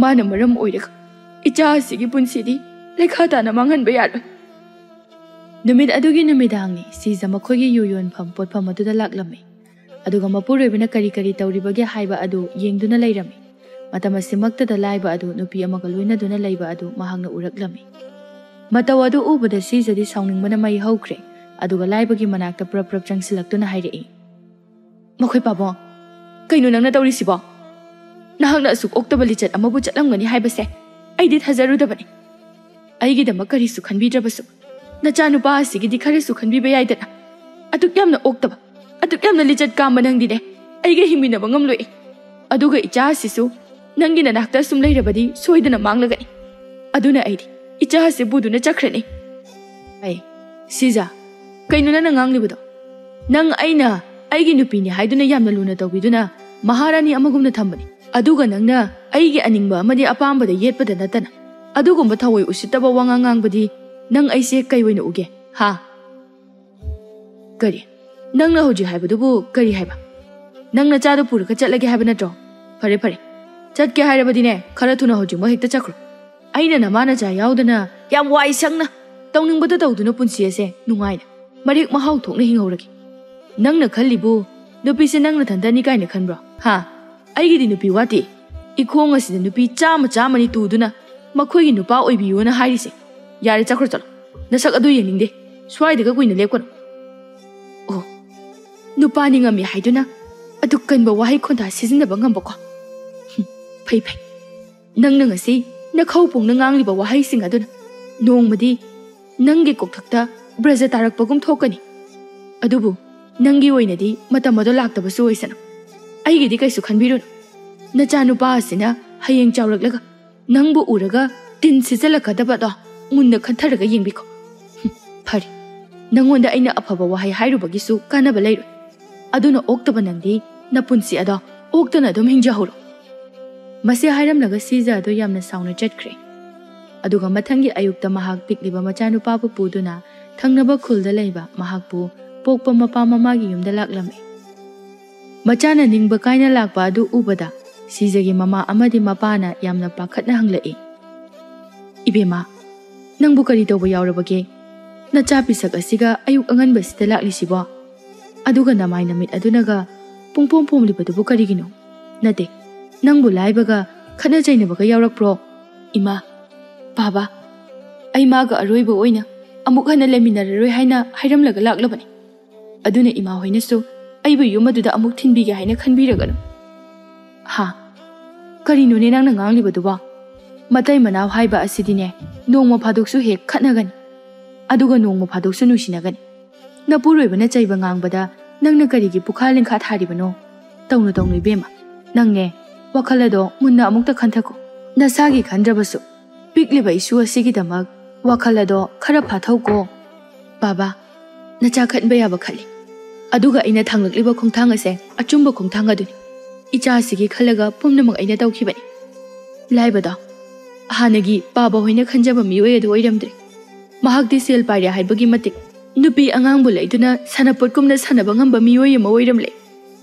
ꯃꯥꯅ ꯃꯔꯝ ꯑꯣꯏꯔꯒ ꯏꯆꯥ ꯑꯁꯤꯒꯤ ꯄꯨꯟꯁꯤꯗꯤ ꯂꯩꯈꯥ ꯇꯥꯅ ꯃꯥꯡꯍꯟꯕ ꯌꯥꯔꯣꯏ꯫ ꯅꯨꯃꯤꯠ ꯑꯗꯨꯒꯤ ꯅꯨꯃꯤꯗꯥꯡꯅꯤ ꯁꯤꯖ ꯃꯈꯣꯏꯒꯤ ꯌꯨ ꯌꯣꯟꯐꯝ ꯄꯣꯠꯐꯝ ꯑꯗꯨꯗ ꯂꯥꯛꯂꯝꯃꯤ꯫ ꯑꯗꯨꯒ ꯃꯄꯨꯔꯣꯏꯕꯅ ꯀꯔꯤ ꯀꯔꯤ ꯇꯧꯔꯤꯕꯒꯦ ꯍꯥꯏꯕ ꯑꯗꯨ ꯌꯦꯡꯗꯨꯅ ꯂꯩꯔꯝꯃꯤ꯫ ꯃꯇꯝ ꯑꯁꯤꯃꯛꯇꯗ ꯂꯥꯏꯕ ꯑꯗꯨ ꯅꯨꯄꯤ ꯑꯃꯒ ꯂꯣꯏꯅꯗꯨꯅ ꯂꯩꯕ ꯑꯗꯨ ꯃꯍꯥꯛꯅ ꯎꯔꯛꯂꯝꯃꯤ꯫ ꯃꯇꯧ ꯑꯗꯨ ꯎꯕꯗ ꯁꯤꯖꯗꯤ ꯁꯥꯎꯅꯤꯡꯕꯅ ꯃꯩ ꯍꯧꯈ꯭ꯔꯦ꯫ ꯑꯗꯨꯒ ꯂꯥꯏꯕꯒꯤ ꯃꯅꯥꯛꯇ ꯄ꯭ꯔꯞ ꯄ꯭ꯔꯞ ꯆꯪꯁꯤꯜꯂꯛꯇꯨꯅ ꯍꯥꯏꯔꯛꯏ, "ꯃꯈꯣꯏ ꯄꯥꯕꯨꯡ, ꯀꯩꯅꯣ ꯅꯪꯅ ꯇꯧꯔꯤꯁꯤꯕꯣ? ꯅꯍꯥꯛꯅ ꯑꯁꯨꯛ ꯑꯣꯛꯇꯕ ꯂꯤꯆꯠ ꯑꯃꯕꯨ ꯆꯠꯂꯝꯒꯅꯤ ꯍꯥꯏꯕꯁꯦ ꯑꯩꯗꯤ ꯊꯥꯖꯔꯨꯗꯕꯅꯤ꯫ ꯑꯩꯒꯤꯗꯃꯛ ꯀꯔꯤꯁꯨ ꯈꯟꯕꯤꯗ꯭ꯔꯕꯁꯨ ꯅꯆꯥꯅꯨꯄꯥ ꯑꯁꯤꯒꯤꯗꯤ ꯈꯔꯁꯨ ꯈꯟꯕꯤꯕ ꯌꯥꯏꯗꯅ꯫ ꯑꯗꯨꯛ ꯌꯥꯝꯅ ꯑꯣꯛꯇꯕ, ꯑꯗꯨꯛ ꯌꯥꯝꯅ ꯂꯤꯆꯠ ꯀꯥꯝꯕ ꯅꯪꯗꯤꯅꯦ ꯑꯩꯒ ꯍꯤꯡꯃꯤꯟꯅꯕ ꯉꯝꯂꯣꯏ꯫" ꯑꯗꯨꯒ ꯏꯆꯥ ꯑꯁꯤꯁꯨ ꯅꯪꯒꯤ ꯅꯅꯥꯛꯇ ꯁꯨꯝ ꯂꯩꯔꯕꯗꯤ ꯁꯣꯏꯗꯅ ꯃꯥꯡꯂꯒꯅꯤ꯫ ꯑꯗꯨꯅ ꯑꯩꯗꯤ ꯏꯆꯥ ꯑꯁꯤ ꯄꯨꯗꯨꯅ ꯆꯠꯈ꯭ꯔꯅꯤ꯫ ꯑꯩ, ꯁꯤꯖ, ꯀꯩꯅꯣ ꯅꯪꯅ ꯉꯥꯡꯂꯤꯕꯗꯣ? ꯅꯪ ꯑꯩꯅ ꯑꯩꯒꯤ ꯅꯨꯄꯤꯅꯤ ꯍꯥꯏꯗꯨꯅ ꯌꯥꯝꯅ ꯂꯨꯅ ꯇꯧꯕꯤꯗꯨꯅ ꯃꯍꯥꯔꯥꯅꯤ ꯑꯃꯒꯨꯝꯅ ꯊꯝꯕꯅꯤ꯫ ꯑꯗꯨꯒ ꯅꯪꯅ ꯑꯩꯒꯤ ꯑꯅꯤꯡꯕ ꯑꯃꯗꯤ ꯑꯄꯥꯝꯕꯗ ꯌꯦꯠꯄꯗ ꯅꯠꯇꯅ ꯑꯗꯨꯒꯨꯝꯕ ꯊꯑꯣꯏ ꯎꯁꯤꯠꯇꯕ ꯋꯥꯉꯥꯡ ꯉꯥꯡꯕꯗꯤ ꯅꯪ ꯑꯩꯁꯦ ꯀꯩ ꯑꯣꯏꯅ ꯎꯒꯦ, ꯍꯥ? ꯀꯔꯤ? ꯅꯪꯅ ꯍꯧꯖꯤꯛ ꯍꯥꯏꯕꯗꯨꯕꯨ ꯀꯔꯤ ꯍꯥꯏꯕ? ꯅꯪ ꯅꯆꯥꯗꯣ ꯄꯨꯔꯒ ꯆꯠꯂꯒꯦ ꯍꯥꯏꯕ ꯅꯠꯇ꯭ꯔꯣ? ꯐꯔꯦ, ꯐꯔꯦ꯫ ꯆꯠꯀꯦ ꯍꯥꯏꯔꯕꯗꯤꯅꯦ, ꯈꯔ ꯊꯨꯅ ꯍꯧꯖꯤꯛꯃꯛ ꯍꯦꯛꯇ ꯆꯠꯈ꯭ꯔꯣ꯫ ꯑꯩꯅ ꯅꯃꯥ ꯅꯆꯥ ꯌꯥꯎꯗꯅ ꯌꯥꯝ ꯋꯥꯏ ꯁꯪꯅ ꯇꯧꯅꯤꯡꯕꯗꯣ ꯇꯧꯗꯨꯅ ꯄꯨꯟꯁꯤ ꯑꯁꯦ ꯅꯨꯡꯉꯥꯏꯅ ꯃꯔꯦꯛ ꯃꯍꯥꯎ ꯊꯣꯛꯅ ꯍꯤꯡꯍꯧꯔꯒꯦ꯫ ꯅꯪꯅ ꯈꯜꯂꯤꯕꯨ ꯅꯨꯄꯤꯁꯦ ꯅꯪ ꯅꯊꯟꯇꯅꯤ ꯀꯥꯏꯅ ꯈꯟꯕ꯭ꯔꯣ? ꯍꯥ? ꯑꯩꯒꯤꯗꯤ ꯅꯨꯄꯤ ꯋꯥꯠꯇꯦ꯫ ꯏꯈꯣꯡ ꯑꯁꯤꯗ ꯅꯨꯄꯤ ꯆꯥꯝꯃ ꯆꯥꯝꯃꯅꯤ ꯇꯨꯗꯨꯅ ꯃꯈꯣꯏꯒꯤ ꯅꯨꯄꯥ ꯑꯣꯏꯕꯤꯌꯨꯅ ꯍꯥꯏꯔꯤꯁꯦ꯫ ꯌꯥꯔꯦ, ꯆꯠꯈ꯭ꯔꯣ ꯆꯠꯂꯣ꯫ ꯅꯁꯛ ꯑꯗꯨ ꯌꯦꯡꯅꯤꯡꯗꯦ꯫ ꯁ꯭ꯋꯥꯏꯗꯒ ꯀꯨꯏꯅ ꯂꯦꯞꯀꯅꯨ꯫ ꯑꯣ, ꯅꯨꯄꯥ ꯅꯤꯡꯉꯝꯃꯤ ꯍꯥꯏꯗꯨꯅ ꯑꯗꯨꯛ ꯀꯟꯕ ꯋꯥꯍꯩ ꯈꯣꯟꯊꯥ ꯁꯤꯖꯤꯟꯅꯕ ꯉꯝꯕꯀꯣ? ꯍꯨꯝ, ꯐꯩ ꯐꯩ꯫ ꯅꯪꯅ ꯉꯁꯤ ꯅꯈꯧ ꯄꯨꯡꯅ ꯉꯥꯡꯂꯤꯕ ꯋꯥꯍꯩꯁꯤꯡ ꯑꯗꯨꯅ ꯅꯣꯡꯃꯗꯤ ꯅꯪꯒꯤ ꯀꯣꯛꯊꯛꯇ ꯕ꯭ꯔꯖ ꯇꯥꯔꯛꯄꯒꯨꯝ ꯊꯣꯛꯀꯅꯤ꯫ ꯑꯗꯨꯕꯨ ꯅꯪꯒꯤ ꯑꯣꯏꯅꯗꯤ ꯃꯇꯝ ꯑꯗꯨ ꯂꯥꯛꯇꯕꯁꯨ ꯑꯣꯏꯁꯅꯨ꯫ ꯑꯩꯒꯤꯗꯤ ꯀꯩꯁꯨ ꯈꯟꯕꯤꯔꯨꯅꯨ꯫ ꯅꯆꯥꯅꯨꯄꯥ ꯑꯁꯤꯅ ꯍꯌꯦꯡ ꯆꯥꯎꯔꯛꯂꯒ ꯅꯪꯕꯨ ꯎꯔꯒ ꯇꯤꯟ ꯁꯤꯠꯆꯜꯂꯛꯀꯗꯕꯗꯣ ꯃꯨꯟꯅ ꯈꯟꯊꯔꯒ ꯌꯦꯡꯕꯤꯈꯣ꯫ ꯍꯨꯝ, ꯐꯔꯦ, ꯅꯪꯉꯣꯟꯗ ꯑꯩꯅ ꯑꯐꯕ ꯋꯥꯍꯩ ꯍꯥꯏꯔꯨꯕꯒꯤꯁꯨ ꯀꯥꯟꯅꯕ ꯂꯩꯔꯣꯏ꯫ ꯑꯗꯨꯅ ꯑꯣꯛꯇꯕ ꯅꯪꯗꯤ ꯅꯄꯨꯟꯁꯤ ꯑꯗꯣ ꯑꯣꯛꯇꯅ ꯑꯗꯨꯝ ꯍꯤꯡꯖꯍꯧꯔꯣ꯫ ꯃꯁꯤ ꯍꯥꯏꯔꯝꯂꯒ ꯁꯤꯖ ꯑꯗꯨ ꯌꯥꯝꯅ ꯁꯥꯎꯅ ꯆꯠꯈ꯭ꯔꯦ꯫ ꯑꯗꯨꯒ ꯃꯊꯪꯒꯤ ꯑꯌꯨꯛꯇ ꯃꯍꯥꯛ ꯄꯤꯛꯂꯤꯕ ꯃꯆꯥꯅꯨꯄꯥꯕꯨ ꯄꯨꯗꯨꯅ ꯊꯪꯅꯕ ꯈꯨꯜꯗ ꯂꯩꯕ ꯃꯍꯥꯛꯄꯨ ꯄꯣꯛꯄ ꯃꯄꯥ ꯃꯃꯥꯒꯤ ꯌꯨꯝꯗ ꯂꯥꯛꯂꯝꯃꯤ꯫ ꯃꯆꯥꯅ ꯅꯤꯡꯕ ꯀꯥꯏꯅ ꯂꯥꯛꯄ ꯑꯗꯨ ꯎꯕꯗ ꯁꯤꯖꯒꯤ ꯃꯃꯥ ꯑꯃꯗꯤ ꯃꯄꯥꯅ ꯌꯥꯝꯅ ꯄꯥꯈꯠꯅ ꯍꯪꯂꯛꯏ, "ꯏꯕꯦꯝꯃ, ꯅꯪꯕꯨ ꯀꯔꯤ ꯇꯧꯕ ꯌꯥꯎꯔꯕꯒꯦ? ꯅꯆꯥ ꯄꯤꯁꯛ ꯑꯁꯤꯒ ꯑꯌꯨꯛ ꯑꯉꯟꯕꯁꯤꯗ ꯂꯥꯛꯂꯤꯁꯤꯕꯣ? ꯑꯗꯨꯒ ꯅꯃꯥꯏ ꯅꯃꯤꯠ ꯑꯗꯨꯅꯒ ꯄꯨꯡꯄꯣꯝ ꯄꯣꯝꯂꯤꯕꯗꯨꯕꯨ ꯀꯔꯤꯒꯤꯅꯣ? ꯅꯠꯇꯦ, ꯅꯪꯕꯨ ꯂꯥꯏꯕꯒ ꯈꯠꯅ ꯆꯩꯅꯕꯒ ꯌꯥꯎꯔꯛꯄ꯭ꯔꯣ?" "ꯏꯃꯥ, ꯕꯥꯕꯥ, ꯑꯩ ꯃꯥꯒ ꯑꯔꯣꯏꯕ ꯑꯣꯏꯅ ꯑꯃꯨꯛ ꯍꯟꯅ ꯂꯩꯃꯤꯟꯅꯔꯔꯣꯏ ꯍꯥꯏꯅ ꯍꯥꯏꯔꯝꯂꯒ ꯂꯥꯛꯂꯕꯅꯤ꯫ ꯑꯗꯨꯅ ꯏꯃꯥ ꯍꯣꯏꯅꯁꯨ ꯑꯩꯕꯨ ꯌꯨꯝ ꯑꯗꯨꯗ ꯑꯃꯨꯛ ꯊꯤꯟꯕꯤꯒꯦ ꯍꯥꯏꯅ ꯈꯟꯕꯤꯔꯒꯅꯨ꯫" "ꯍꯥ? ꯀꯔꯤꯅꯣꯅꯦ ꯅꯪꯅ ꯉꯥꯡꯂꯤꯕꯗꯨꯕꯣ? ꯃꯇꯩ ꯃꯅꯥꯎ ꯍꯥꯏꯕ ꯑꯁꯤꯗꯤꯅꯦ, ꯅꯣꯡꯃ ꯐꯥꯗꯣꯛꯁꯨ ꯍꯦꯛ ꯈꯠꯅꯒꯅꯤ, ꯑꯗꯨꯒ ꯅꯣꯡꯃ ꯐꯥꯗꯣꯛꯁꯨ ꯅꯨꯡꯁꯤꯅꯒꯅꯤ꯫ ꯅꯄꯨꯔꯣꯏꯕꯅ ꯆꯩꯕ ꯉꯥꯡꯕꯗ ꯅꯪꯅ ꯀꯔꯤꯒꯤ ꯄꯨꯈꯥ ꯂꯤꯡꯈꯥ ꯊꯥꯔꯤꯕꯅꯣ? ꯇꯧꯅꯨ, ꯇꯧꯅꯨ ꯏꯕꯦꯝꯃ꯫ ꯅꯪꯅꯦ, ꯋꯥꯈꯜ ꯑꯗꯣ ꯃꯨꯟꯅ ꯑꯃꯨꯛꯇ ꯈꯟꯊꯀꯣ꯫ ꯅꯁꯥꯒꯤ ꯈꯟꯗ꯭ꯔꯕꯁꯨ, ꯄꯤꯛꯂꯤꯕ ꯏꯁꯨ ꯑꯁꯤꯒꯤꯗꯃꯛ ꯋꯥꯈꯜ ꯑꯗꯣ ꯈꯔ ꯐꯥꯊꯧꯀꯣ꯫ ꯕꯥꯕꯥ, ꯅꯆꯥ ꯈꯟꯕ ꯌꯥꯕ ꯈꯜꯂꯤ꯫ ꯑꯗꯨꯒ ꯑꯩꯅ ꯊꯥꯡꯂꯛꯂꯤꯕ ꯈꯣꯡꯊꯥꯡ ꯑꯁꯦ ꯑꯆꯨꯝꯕ ꯈꯣꯡꯊꯥꯡ ꯑꯗꯨꯅꯤ꯫ ꯏꯆꯥ ꯑꯁꯤꯒꯤ ꯈꯜꯂꯒ ꯄꯨꯝꯅꯃꯛ ꯑꯩꯅ ꯇꯧꯈꯤꯕꯅꯤ꯫ ꯂꯥꯏꯕꯗꯣ, ꯍꯥꯟꯅꯒꯤ ꯄꯥꯕ ꯍꯣꯏꯅ ꯈꯟꯖꯕ ꯃꯤꯑꯣꯏ ꯑꯗꯨ ꯑꯣꯏꯔꯝꯗ꯭ꯔꯦ꯫ ꯃꯍꯥꯛꯇꯤ ꯁꯦꯜ ꯄꯥꯏꯔꯦ ꯍꯥꯏꯕꯒꯤ ꯃꯇꯤꯛ ꯅꯨꯄꯤ ꯑꯉꯥꯡꯕꯨ ꯂꯩꯗꯨꯅ ꯁꯥꯟꯅꯄꯣꯠꯀꯨꯝꯅ ꯁꯥꯟꯅꯕ ꯉꯝꯕ ꯃꯤꯑꯣꯏ ꯑꯃ ꯑꯣꯏꯔꯝꯂꯦ꯫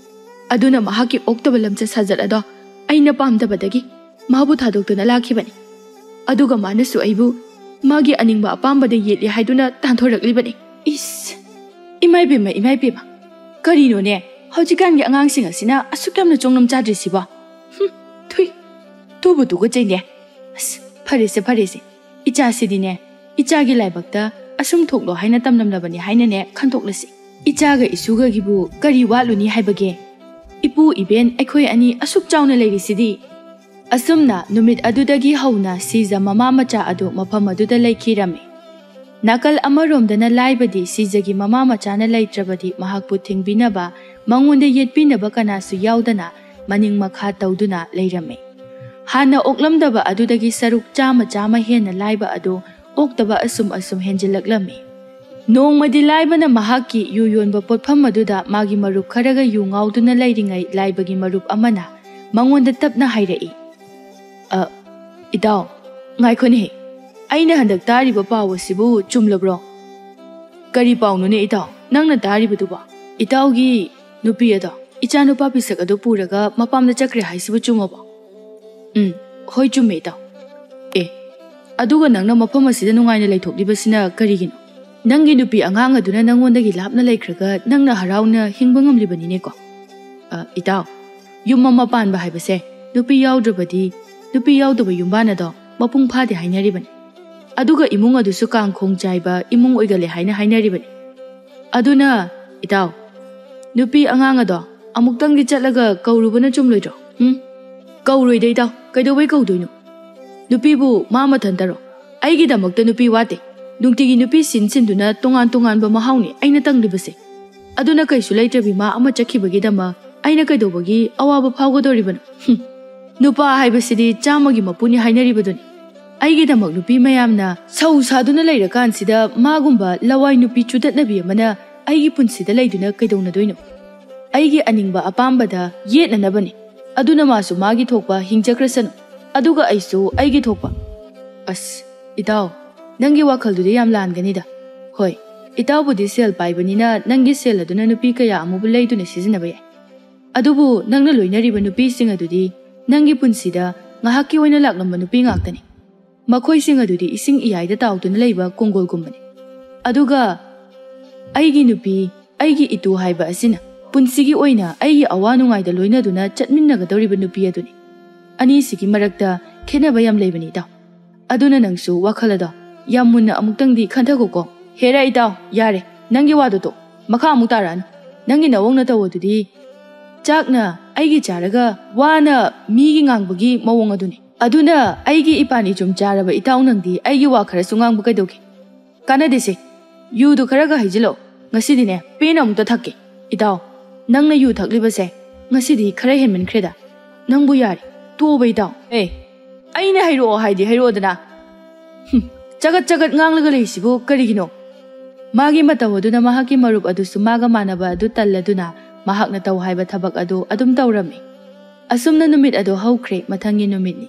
ꯑꯗꯨꯅ ꯃꯍꯥꯛꯀꯤ ꯑꯣꯛꯇꯕ ꯂꯝꯆꯠ ꯁꯥꯖꯠ ꯑꯗꯣ ꯑꯩꯅ ꯄꯥꯝꯗꯕꯗꯒꯤ ꯃꯥꯕꯨ ꯊꯥꯗꯣꯛꯇꯨꯅ ꯂꯥꯛꯈꯤꯕꯅꯤ꯫ ꯑꯗꯨꯒ ꯃꯥꯅꯁꯨ ꯑꯩꯕꯨ ꯃꯥꯒꯤ ꯑꯅꯤꯡꯕ ꯑꯄꯥꯝꯕꯗ ꯌꯦꯠꯂꯤ ꯍꯥꯏꯗꯨꯅ ꯇꯥꯟꯊꯣꯔꯛꯂꯤꯕꯅꯤ꯫ ꯏꯁ! ꯏꯃꯥꯏ ꯄꯦꯝꯃ, ꯏꯃꯥꯏ ꯄꯦꯝꯃ! ꯀꯔꯤꯅꯣꯅꯦ, ꯍꯧꯖꯤꯛꯀꯥꯟꯒꯤ ꯑꯉꯥꯡꯁꯤꯡ ꯑꯁꯤꯅ ꯑꯁꯨꯛ ꯌꯥꯝꯅ ꯆꯣꯡꯂꯝ ꯆꯥꯗ꯭ꯔꯤꯁꯤꯕꯣ? ꯍꯨꯝ, ꯊꯨꯏ! ꯇꯨꯕꯨ ꯇꯨꯒꯠꯆꯩꯅꯦ꯫ ꯑꯁ, ꯐꯔꯦꯁꯦ, ꯐꯔꯦꯁꯦ꯫ ꯏꯆꯥꯁꯤꯗꯤꯅꯦ, ꯏꯆꯥꯒꯤ ꯂꯥꯏꯕꯛꯇ ꯑꯁꯨꯝ ꯊꯣꯛꯂꯣ ꯍꯥꯏꯅ ꯇꯝꯂꯝꯂꯕꯅꯤ ꯍꯥꯏꯅꯅꯦ ꯈꯟꯊꯣꯛꯂꯁꯤ꯫ ꯏꯆꯥꯒ ꯏꯁꯨꯒꯒꯤꯕꯨ ꯀꯔꯤ ꯋꯥꯠꯂꯨꯅꯤ ꯍꯥꯏꯕꯒꯦ? ꯏꯄꯨ ꯏꯕꯦꯟ ꯑꯩꯈꯣꯏ ꯑꯅꯤ ꯑꯁꯨꯛ ꯆꯥꯎꯅ ꯂꯩꯔꯤꯁꯤꯗꯤ꯫ ꯑꯁꯨꯝꯅ ꯅꯨꯃꯤꯠ ꯑꯗꯨꯗꯒꯤ ꯍꯧꯅ ꯁꯤꯖ ꯃꯃꯥ ꯃꯆꯥ ꯑꯗꯨ ꯃꯐꯝ ꯑꯗꯨꯗ ꯂꯩꯈꯤꯔꯝꯃꯤ꯫ ꯅꯥꯀꯜ ꯑꯃꯔꯣꯝꯗꯅ ꯂꯥꯏꯕꯗꯤ ꯁꯤꯖꯒꯤ ꯃꯃꯥ ꯃꯆꯥꯅ ꯂꯩꯇ꯭ꯔꯕꯗꯤ ꯃꯍꯥꯛꯄꯨ ꯊꯤꯡꯕꯤꯅꯕ, ꯃꯉꯣꯟꯗ ꯌꯦꯠꯄꯤꯅꯕ ꯀꯅꯥꯁꯨ ꯌꯥꯎꯗꯅ ꯃꯅꯤꯡ ꯃꯈꯥ ꯇꯧꯗꯨꯅ ꯂꯩꯔꯝꯃꯤ꯫ ꯍꯥꯟꯅ ꯑꯣꯛꯂꯝꯗꯕ ꯑꯗꯨꯗꯒꯤ ꯁꯔꯨꯛ ꯆꯥꯝꯃ ꯆꯥꯝꯃ ꯍꯦꯟꯅ ꯂꯥꯏꯕ ꯑꯗꯨ ꯑꯣꯛꯇꯕ ꯑꯁꯨꯝ ꯑꯁꯨꯝ ꯍꯦꯟꯖꯤꯜꯂꯛꯂꯝꯃꯤ꯫ ꯅꯣꯡꯃꯗꯤ ꯂꯥꯏꯕꯅ ꯃꯍꯥꯛꯀꯤ ꯌꯨ ꯌꯣꯟꯕ ꯄꯣꯠꯐꯝ ꯑꯗꯨꯗ ꯃꯥꯒꯤ ꯃꯔꯨꯞ ꯈꯔꯒ ꯌꯨ ꯉꯥꯎꯗꯨꯅ ꯂꯩꯔꯤꯉꯩ ꯂꯥꯏꯕꯒꯤ ꯃꯔꯨꯞ ꯑꯃꯅ ꯃꯉꯣꯟꯗ ꯇꯞꯅ ꯍꯥꯏꯔꯛꯏ, "ꯑ, ꯏꯇꯥꯎ, ꯉꯥꯏꯈꯣꯅꯦꯍꯦ, ꯑꯩꯅ ꯍꯟꯗꯛ ꯇꯥꯔꯤꯕ ꯄꯥꯎ ꯑꯁꯤꯕꯨ ꯆꯨꯝꯂꯕ꯭ꯔꯣ?" "ꯀꯔꯤ ꯄꯥꯎꯅꯣꯅꯦ ꯏꯇꯥꯎ, ꯅꯪꯅ ꯇꯥꯔꯤꯕꯗꯨꯕꯣ? ꯏꯇꯥꯎꯒꯤ ꯅꯨꯄꯤ ꯑꯗꯣ, ꯏꯆꯥ ꯅꯨꯄꯥ ꯄꯤꯁꯛ ꯑꯗꯨ ꯄꯨꯔꯒ ꯃꯄꯥꯝꯗ ꯆꯠꯈ꯭ꯔꯦ ꯍꯥꯏꯁꯤꯕꯨ ꯆꯨꯝꯃꯕꯣ?" "ꯎꯝ, ꯍꯣꯏ ꯆꯨꯝꯃꯦ ꯏꯇꯥꯎ꯫ ꯑꯦ, ꯑꯗꯨꯒ ꯅꯪꯅ ꯃꯐꯝ ꯑꯁꯤꯗ ꯅꯨꯡꯉꯥꯏꯅ ꯂꯩꯊꯣꯛꯂꯤꯕꯁꯤꯅ ꯀꯔꯤꯒꯤꯅꯣ? ꯅꯪꯒꯤ ꯅꯨꯄꯤ ꯑꯉꯥꯡ ꯑꯗꯨꯅ ꯅꯪꯉꯣꯟꯗꯒꯤ ꯂꯥꯞꯅ ꯂꯩꯈ꯭ꯔꯒ ꯅꯪꯅ ꯍꯔꯥꯎꯅ ꯍꯤꯡꯕ ꯉꯝꯂꯤꯕꯅꯤꯅꯦꯀꯣ?" "ꯑ, ꯏꯇꯥꯎ, ꯌꯨꯝ ꯑꯃ ꯄꯥꯟꯕ ꯍꯥꯏꯕꯁꯦ ꯅꯨꯄꯤ ꯌꯥꯎꯗ꯭ꯔꯕꯗꯤ, ꯅꯨꯄꯤ ꯌꯥꯎꯗꯕ ꯌꯨꯝꯕꯥꯟ ꯑꯗꯣ ꯃꯄꯨꯡ ꯐꯥꯗꯦ ꯍꯥꯏꯅꯔꯤꯕꯅꯤ꯫ ꯑꯗꯨꯒ ꯏꯃꯨꯡ ꯑꯗꯨꯁꯨ ꯀꯥꯡꯈꯣꯡ ꯆꯥꯏꯕ ꯏꯃꯨꯡ ꯑꯣꯏꯒꯜꯂꯦ ꯍꯥꯏꯅ ꯍꯥꯏꯅꯔꯤꯕꯅꯤ꯫ ꯑꯗꯨꯅ, ꯏꯇꯥꯎ, ꯅꯨꯄꯤ ꯑꯉꯥꯡ ꯑꯗꯣ ꯑꯃꯨꯛꯇꯪꯗꯤ ꯆꯠꯂꯒ ꯀꯧꯔꯨꯕꯅ ꯆꯨꯝꯂꯣꯏꯗ꯭ꯔꯣ? ꯎꯝ? ꯀꯧꯔꯣꯏꯗ ꯏꯇꯥꯎ, ꯀꯩꯗꯧꯕꯩ ꯀꯧꯗꯣꯏꯅꯣ? ꯅꯨꯄꯤꯕꯨ ꯃꯥ ꯃꯊꯟꯇꯔꯣ? ꯑꯩꯒꯤꯗꯃꯛꯇ ꯅꯨꯄꯤ ꯋꯥꯠꯇꯦ꯫ ꯅꯨꯡꯇꯤꯒꯤ ꯅꯨꯄꯤ ꯁꯤꯟ ꯁꯤꯟꯗꯨꯅ ꯇꯣꯉꯥꯟ ꯇꯣꯉꯥꯟꯕ ꯃꯍꯥꯎꯅꯤ ꯑꯩꯅ ꯇꯪꯂꯤꯕꯁꯦ꯫ ꯑꯗꯨꯅ ꯀꯩꯁꯨ ꯂꯩꯇ꯭ꯔꯕꯤ ꯃꯥ ꯑꯃ ꯆꯠꯈꯤꯕꯒꯤꯗꯃꯛ ꯑꯩꯅ ꯀꯩꯗꯧꯕꯒꯤ ꯑꯋꯥꯕ ꯐꯥꯎꯒꯗꯧꯔꯤꯕꯅꯣ? ꯍꯨꯝ, ꯅꯨꯄꯥ ꯍꯥꯏꯕꯁꯤꯗꯤ ꯆꯥꯝꯃꯒꯤ ꯃꯄꯨꯅꯤ ꯍꯥꯏꯅꯔꯤꯕꯗꯨꯅꯤ꯫ ꯑꯩꯒꯤꯗꯃꯛ ꯅꯨꯄꯤ ꯃꯌꯥꯝꯅ ꯁꯧ ꯁꯥꯗꯨꯅ ꯂꯩꯔꯀꯥꯟꯁꯤꯗ ꯃꯥꯒꯨꯝꯕ ꯂꯋꯥꯏ ꯅꯨꯄꯤ ꯆꯨꯗꯠꯅꯕꯤ ꯑꯃꯅ ꯑꯩꯒꯤ ꯄꯨꯟꯁꯤꯗ ꯂꯩꯗꯨꯅ ꯀꯩꯗꯧꯅꯗꯣꯏꯅꯣ? ꯑꯩꯒꯤ ꯑꯅꯤꯡꯕ ꯑꯄꯥꯝꯕꯗ ꯌꯦꯠꯅꯅꯕꯅꯤ꯫ ꯑꯗꯨꯅ ꯃꯥꯁꯨ ꯃꯥꯒꯤ ꯊꯣꯛꯄ ꯍꯤꯡꯖꯈ꯭ꯔꯁꯅꯨ, ꯑꯗꯨꯒ ꯑꯩꯁꯨ ꯑꯩꯒꯤ ꯊꯣꯛꯄ꯫ ꯑꯁ, ꯏꯇꯥꯎ, ꯅꯪꯒꯤ ꯋꯥꯈꯜꯗꯨꯗꯤ ꯌꯥꯝ ꯂꯥꯟꯒꯅꯤꯗ꯫ ꯍꯣꯏ, ꯏꯇꯥꯎꯕꯨꯗꯤ ꯁꯦꯜ ꯄꯥꯏꯕꯅꯤꯅ ꯅꯪꯒꯤ ꯁꯦꯜ ꯑꯗꯨꯅ ꯅꯨꯄꯤ ꯀꯌꯥ ꯑꯃꯕꯨ ꯂꯩꯗꯨꯅ ꯁꯤꯖꯤꯟꯅꯕ ꯌꯥꯏ꯫ ꯑꯗꯨꯕꯨ ꯅꯪꯅ ꯂꯣꯏꯅꯔꯤꯕ ꯅꯨꯄꯤꯁꯤꯡ ꯑꯗꯨꯗꯤ ꯅꯪꯒꯤ ꯄꯨꯟꯁꯤꯗ ꯉꯥꯏꯍꯥꯛꯀꯤ ꯑꯣꯏꯅ ꯂꯥꯛꯂꯝꯕ ꯅꯨꯄꯤ ꯉꯥꯛꯇꯅꯤ꯫ ꯃꯈꯣꯏꯁꯤꯡ ꯑꯗꯨꯗꯤ ꯏꯁꯤꯡ ꯏꯌꯥꯏꯗ ꯇꯥꯎꯗꯨꯅ ꯂꯩꯕ ꯀꯣꯡꯒꯣꯜꯒꯨꯝꯕꯅꯤ꯫ ꯑꯗꯨꯒ ꯑꯩꯒꯤ ꯅꯨꯄꯤ, ꯑꯩꯒꯤ ꯏꯇꯨ ꯍꯥꯏꯕ ꯑꯁꯤꯅ ꯄꯨꯟꯁꯤꯒꯤ ꯑꯣꯏꯅ ꯑꯩꯒꯤ ꯑꯋꯥ ꯅꯨꯡꯉꯥꯏꯗ ꯂꯣꯏꯅꯗꯨꯅ ꯆꯠꯃꯤꯟꯅꯒꯗꯧꯔꯤꯕ ꯅꯨꯄꯤ ꯑꯗꯨꯅꯤ꯫ ꯑꯅꯤꯁꯤꯒꯤ ꯃꯔꯛꯇ ꯈꯦꯠꯅꯕ ꯌꯥꯝ ꯂꯩꯕꯅꯤ, ꯏꯇꯥꯎ꯫ ꯑꯗꯨꯅ ꯅꯪꯁꯨ ꯋꯥꯈꯜ ꯑꯗꯣ ꯌꯥꯝ ꯃꯨꯟꯅ ꯑꯃꯨꯛꯇꯪꯗꯤ ꯈꯟꯊꯈꯣꯀꯣ꯫ ꯍꯦꯔꯥ, ꯏꯇꯥꯎ, ꯌꯥꯔꯦ, ꯅꯪꯒꯤ ꯋꯥꯗꯣ ꯇꯣꯛ꯫ ꯃꯈꯥ ꯑꯃꯨꯛ ꯇꯥꯔꯛꯑꯅꯨ꯫ ꯅꯪꯒꯤ ꯅꯋꯣꯡ ꯅꯇꯧ ꯑꯗꯨꯗꯤ ꯆꯥꯛꯅ ꯑꯩꯒꯤ ꯆꯥꯔꯒ ꯋꯥꯅ ꯃꯤꯒꯤ ꯉꯥꯡꯕꯒꯤ ꯃꯑꯣꯡ ꯑꯗꯨꯅꯤ꯫ ꯑꯗꯨꯅ ꯑꯩꯒꯤ ꯏꯄꯥꯟ ꯏꯆꯨꯝ ꯆꯥꯔꯕ ꯏꯇꯥꯎ ꯅꯪꯗꯤ ꯑꯩꯒꯤ ꯋꯥ ꯈꯔꯁꯨ ꯉꯥꯡꯕ ꯀꯩꯗꯧꯒꯦ? ꯀꯥꯟꯅꯗꯦꯁꯦ꯫ ꯌꯨꯗꯨ ꯈꯔꯒ ꯍꯩꯖꯤꯜꯂꯣ꯫ ꯉꯁꯤꯗꯤꯅꯦ, ꯄꯦꯟꯅ ꯑꯃꯨꯛꯇ ꯊꯛꯀꯦ꯫ ꯏꯇꯥꯎ, ꯅꯪꯅ ꯌꯨ ꯊꯛꯂꯤꯕꯁꯦ ꯉꯁꯤꯗꯤ ꯈꯔ ꯍꯦꯟꯃꯟꯈ꯭ꯔꯦꯗ꯫ ꯅꯪꯕꯨ ꯌꯥꯔꯦ, ꯇꯣꯛꯑꯣꯕ ꯏꯇꯥꯎ꯫ ꯑꯦ, ꯑꯩꯅ ꯍꯩꯔꯛꯑꯣ ꯍꯥꯏꯗꯤ ꯍꯩꯔꯛꯑꯣꯗꯅ꯫ ꯍꯨꯝ, ꯆꯒꯠ ꯆꯒꯠ ꯉꯥꯡꯂꯒ ꯂꯩꯁꯤꯕꯨ ꯀꯔꯤꯒꯤꯅꯣ? ꯃꯥꯒꯤ ꯃꯇꯧ ꯑꯗꯨꯅ ꯃꯍꯥꯛꯀꯤ ꯃꯔꯨꯞ ꯑꯗꯨꯁꯨ ꯃꯥꯒ ꯃꯥꯟꯅꯕ ꯑꯗꯨ ꯇꯜꯂꯗꯨꯅ ꯃꯍꯥꯛꯅ ꯇꯧ ꯍꯥꯏꯕ ꯊꯕꯛ ꯑꯗꯨ ꯑꯗꯨꯝ ꯇꯧꯔꯝꯃꯤ꯫ ꯑꯁꯨꯝꯅ ꯅꯨꯃꯤꯠ ꯑꯗꯨ ꯍꯧꯈ꯭ꯔꯦ꯫ ꯃꯊꯪꯒꯤ ꯅꯨꯃꯤꯠꯅꯤ꯫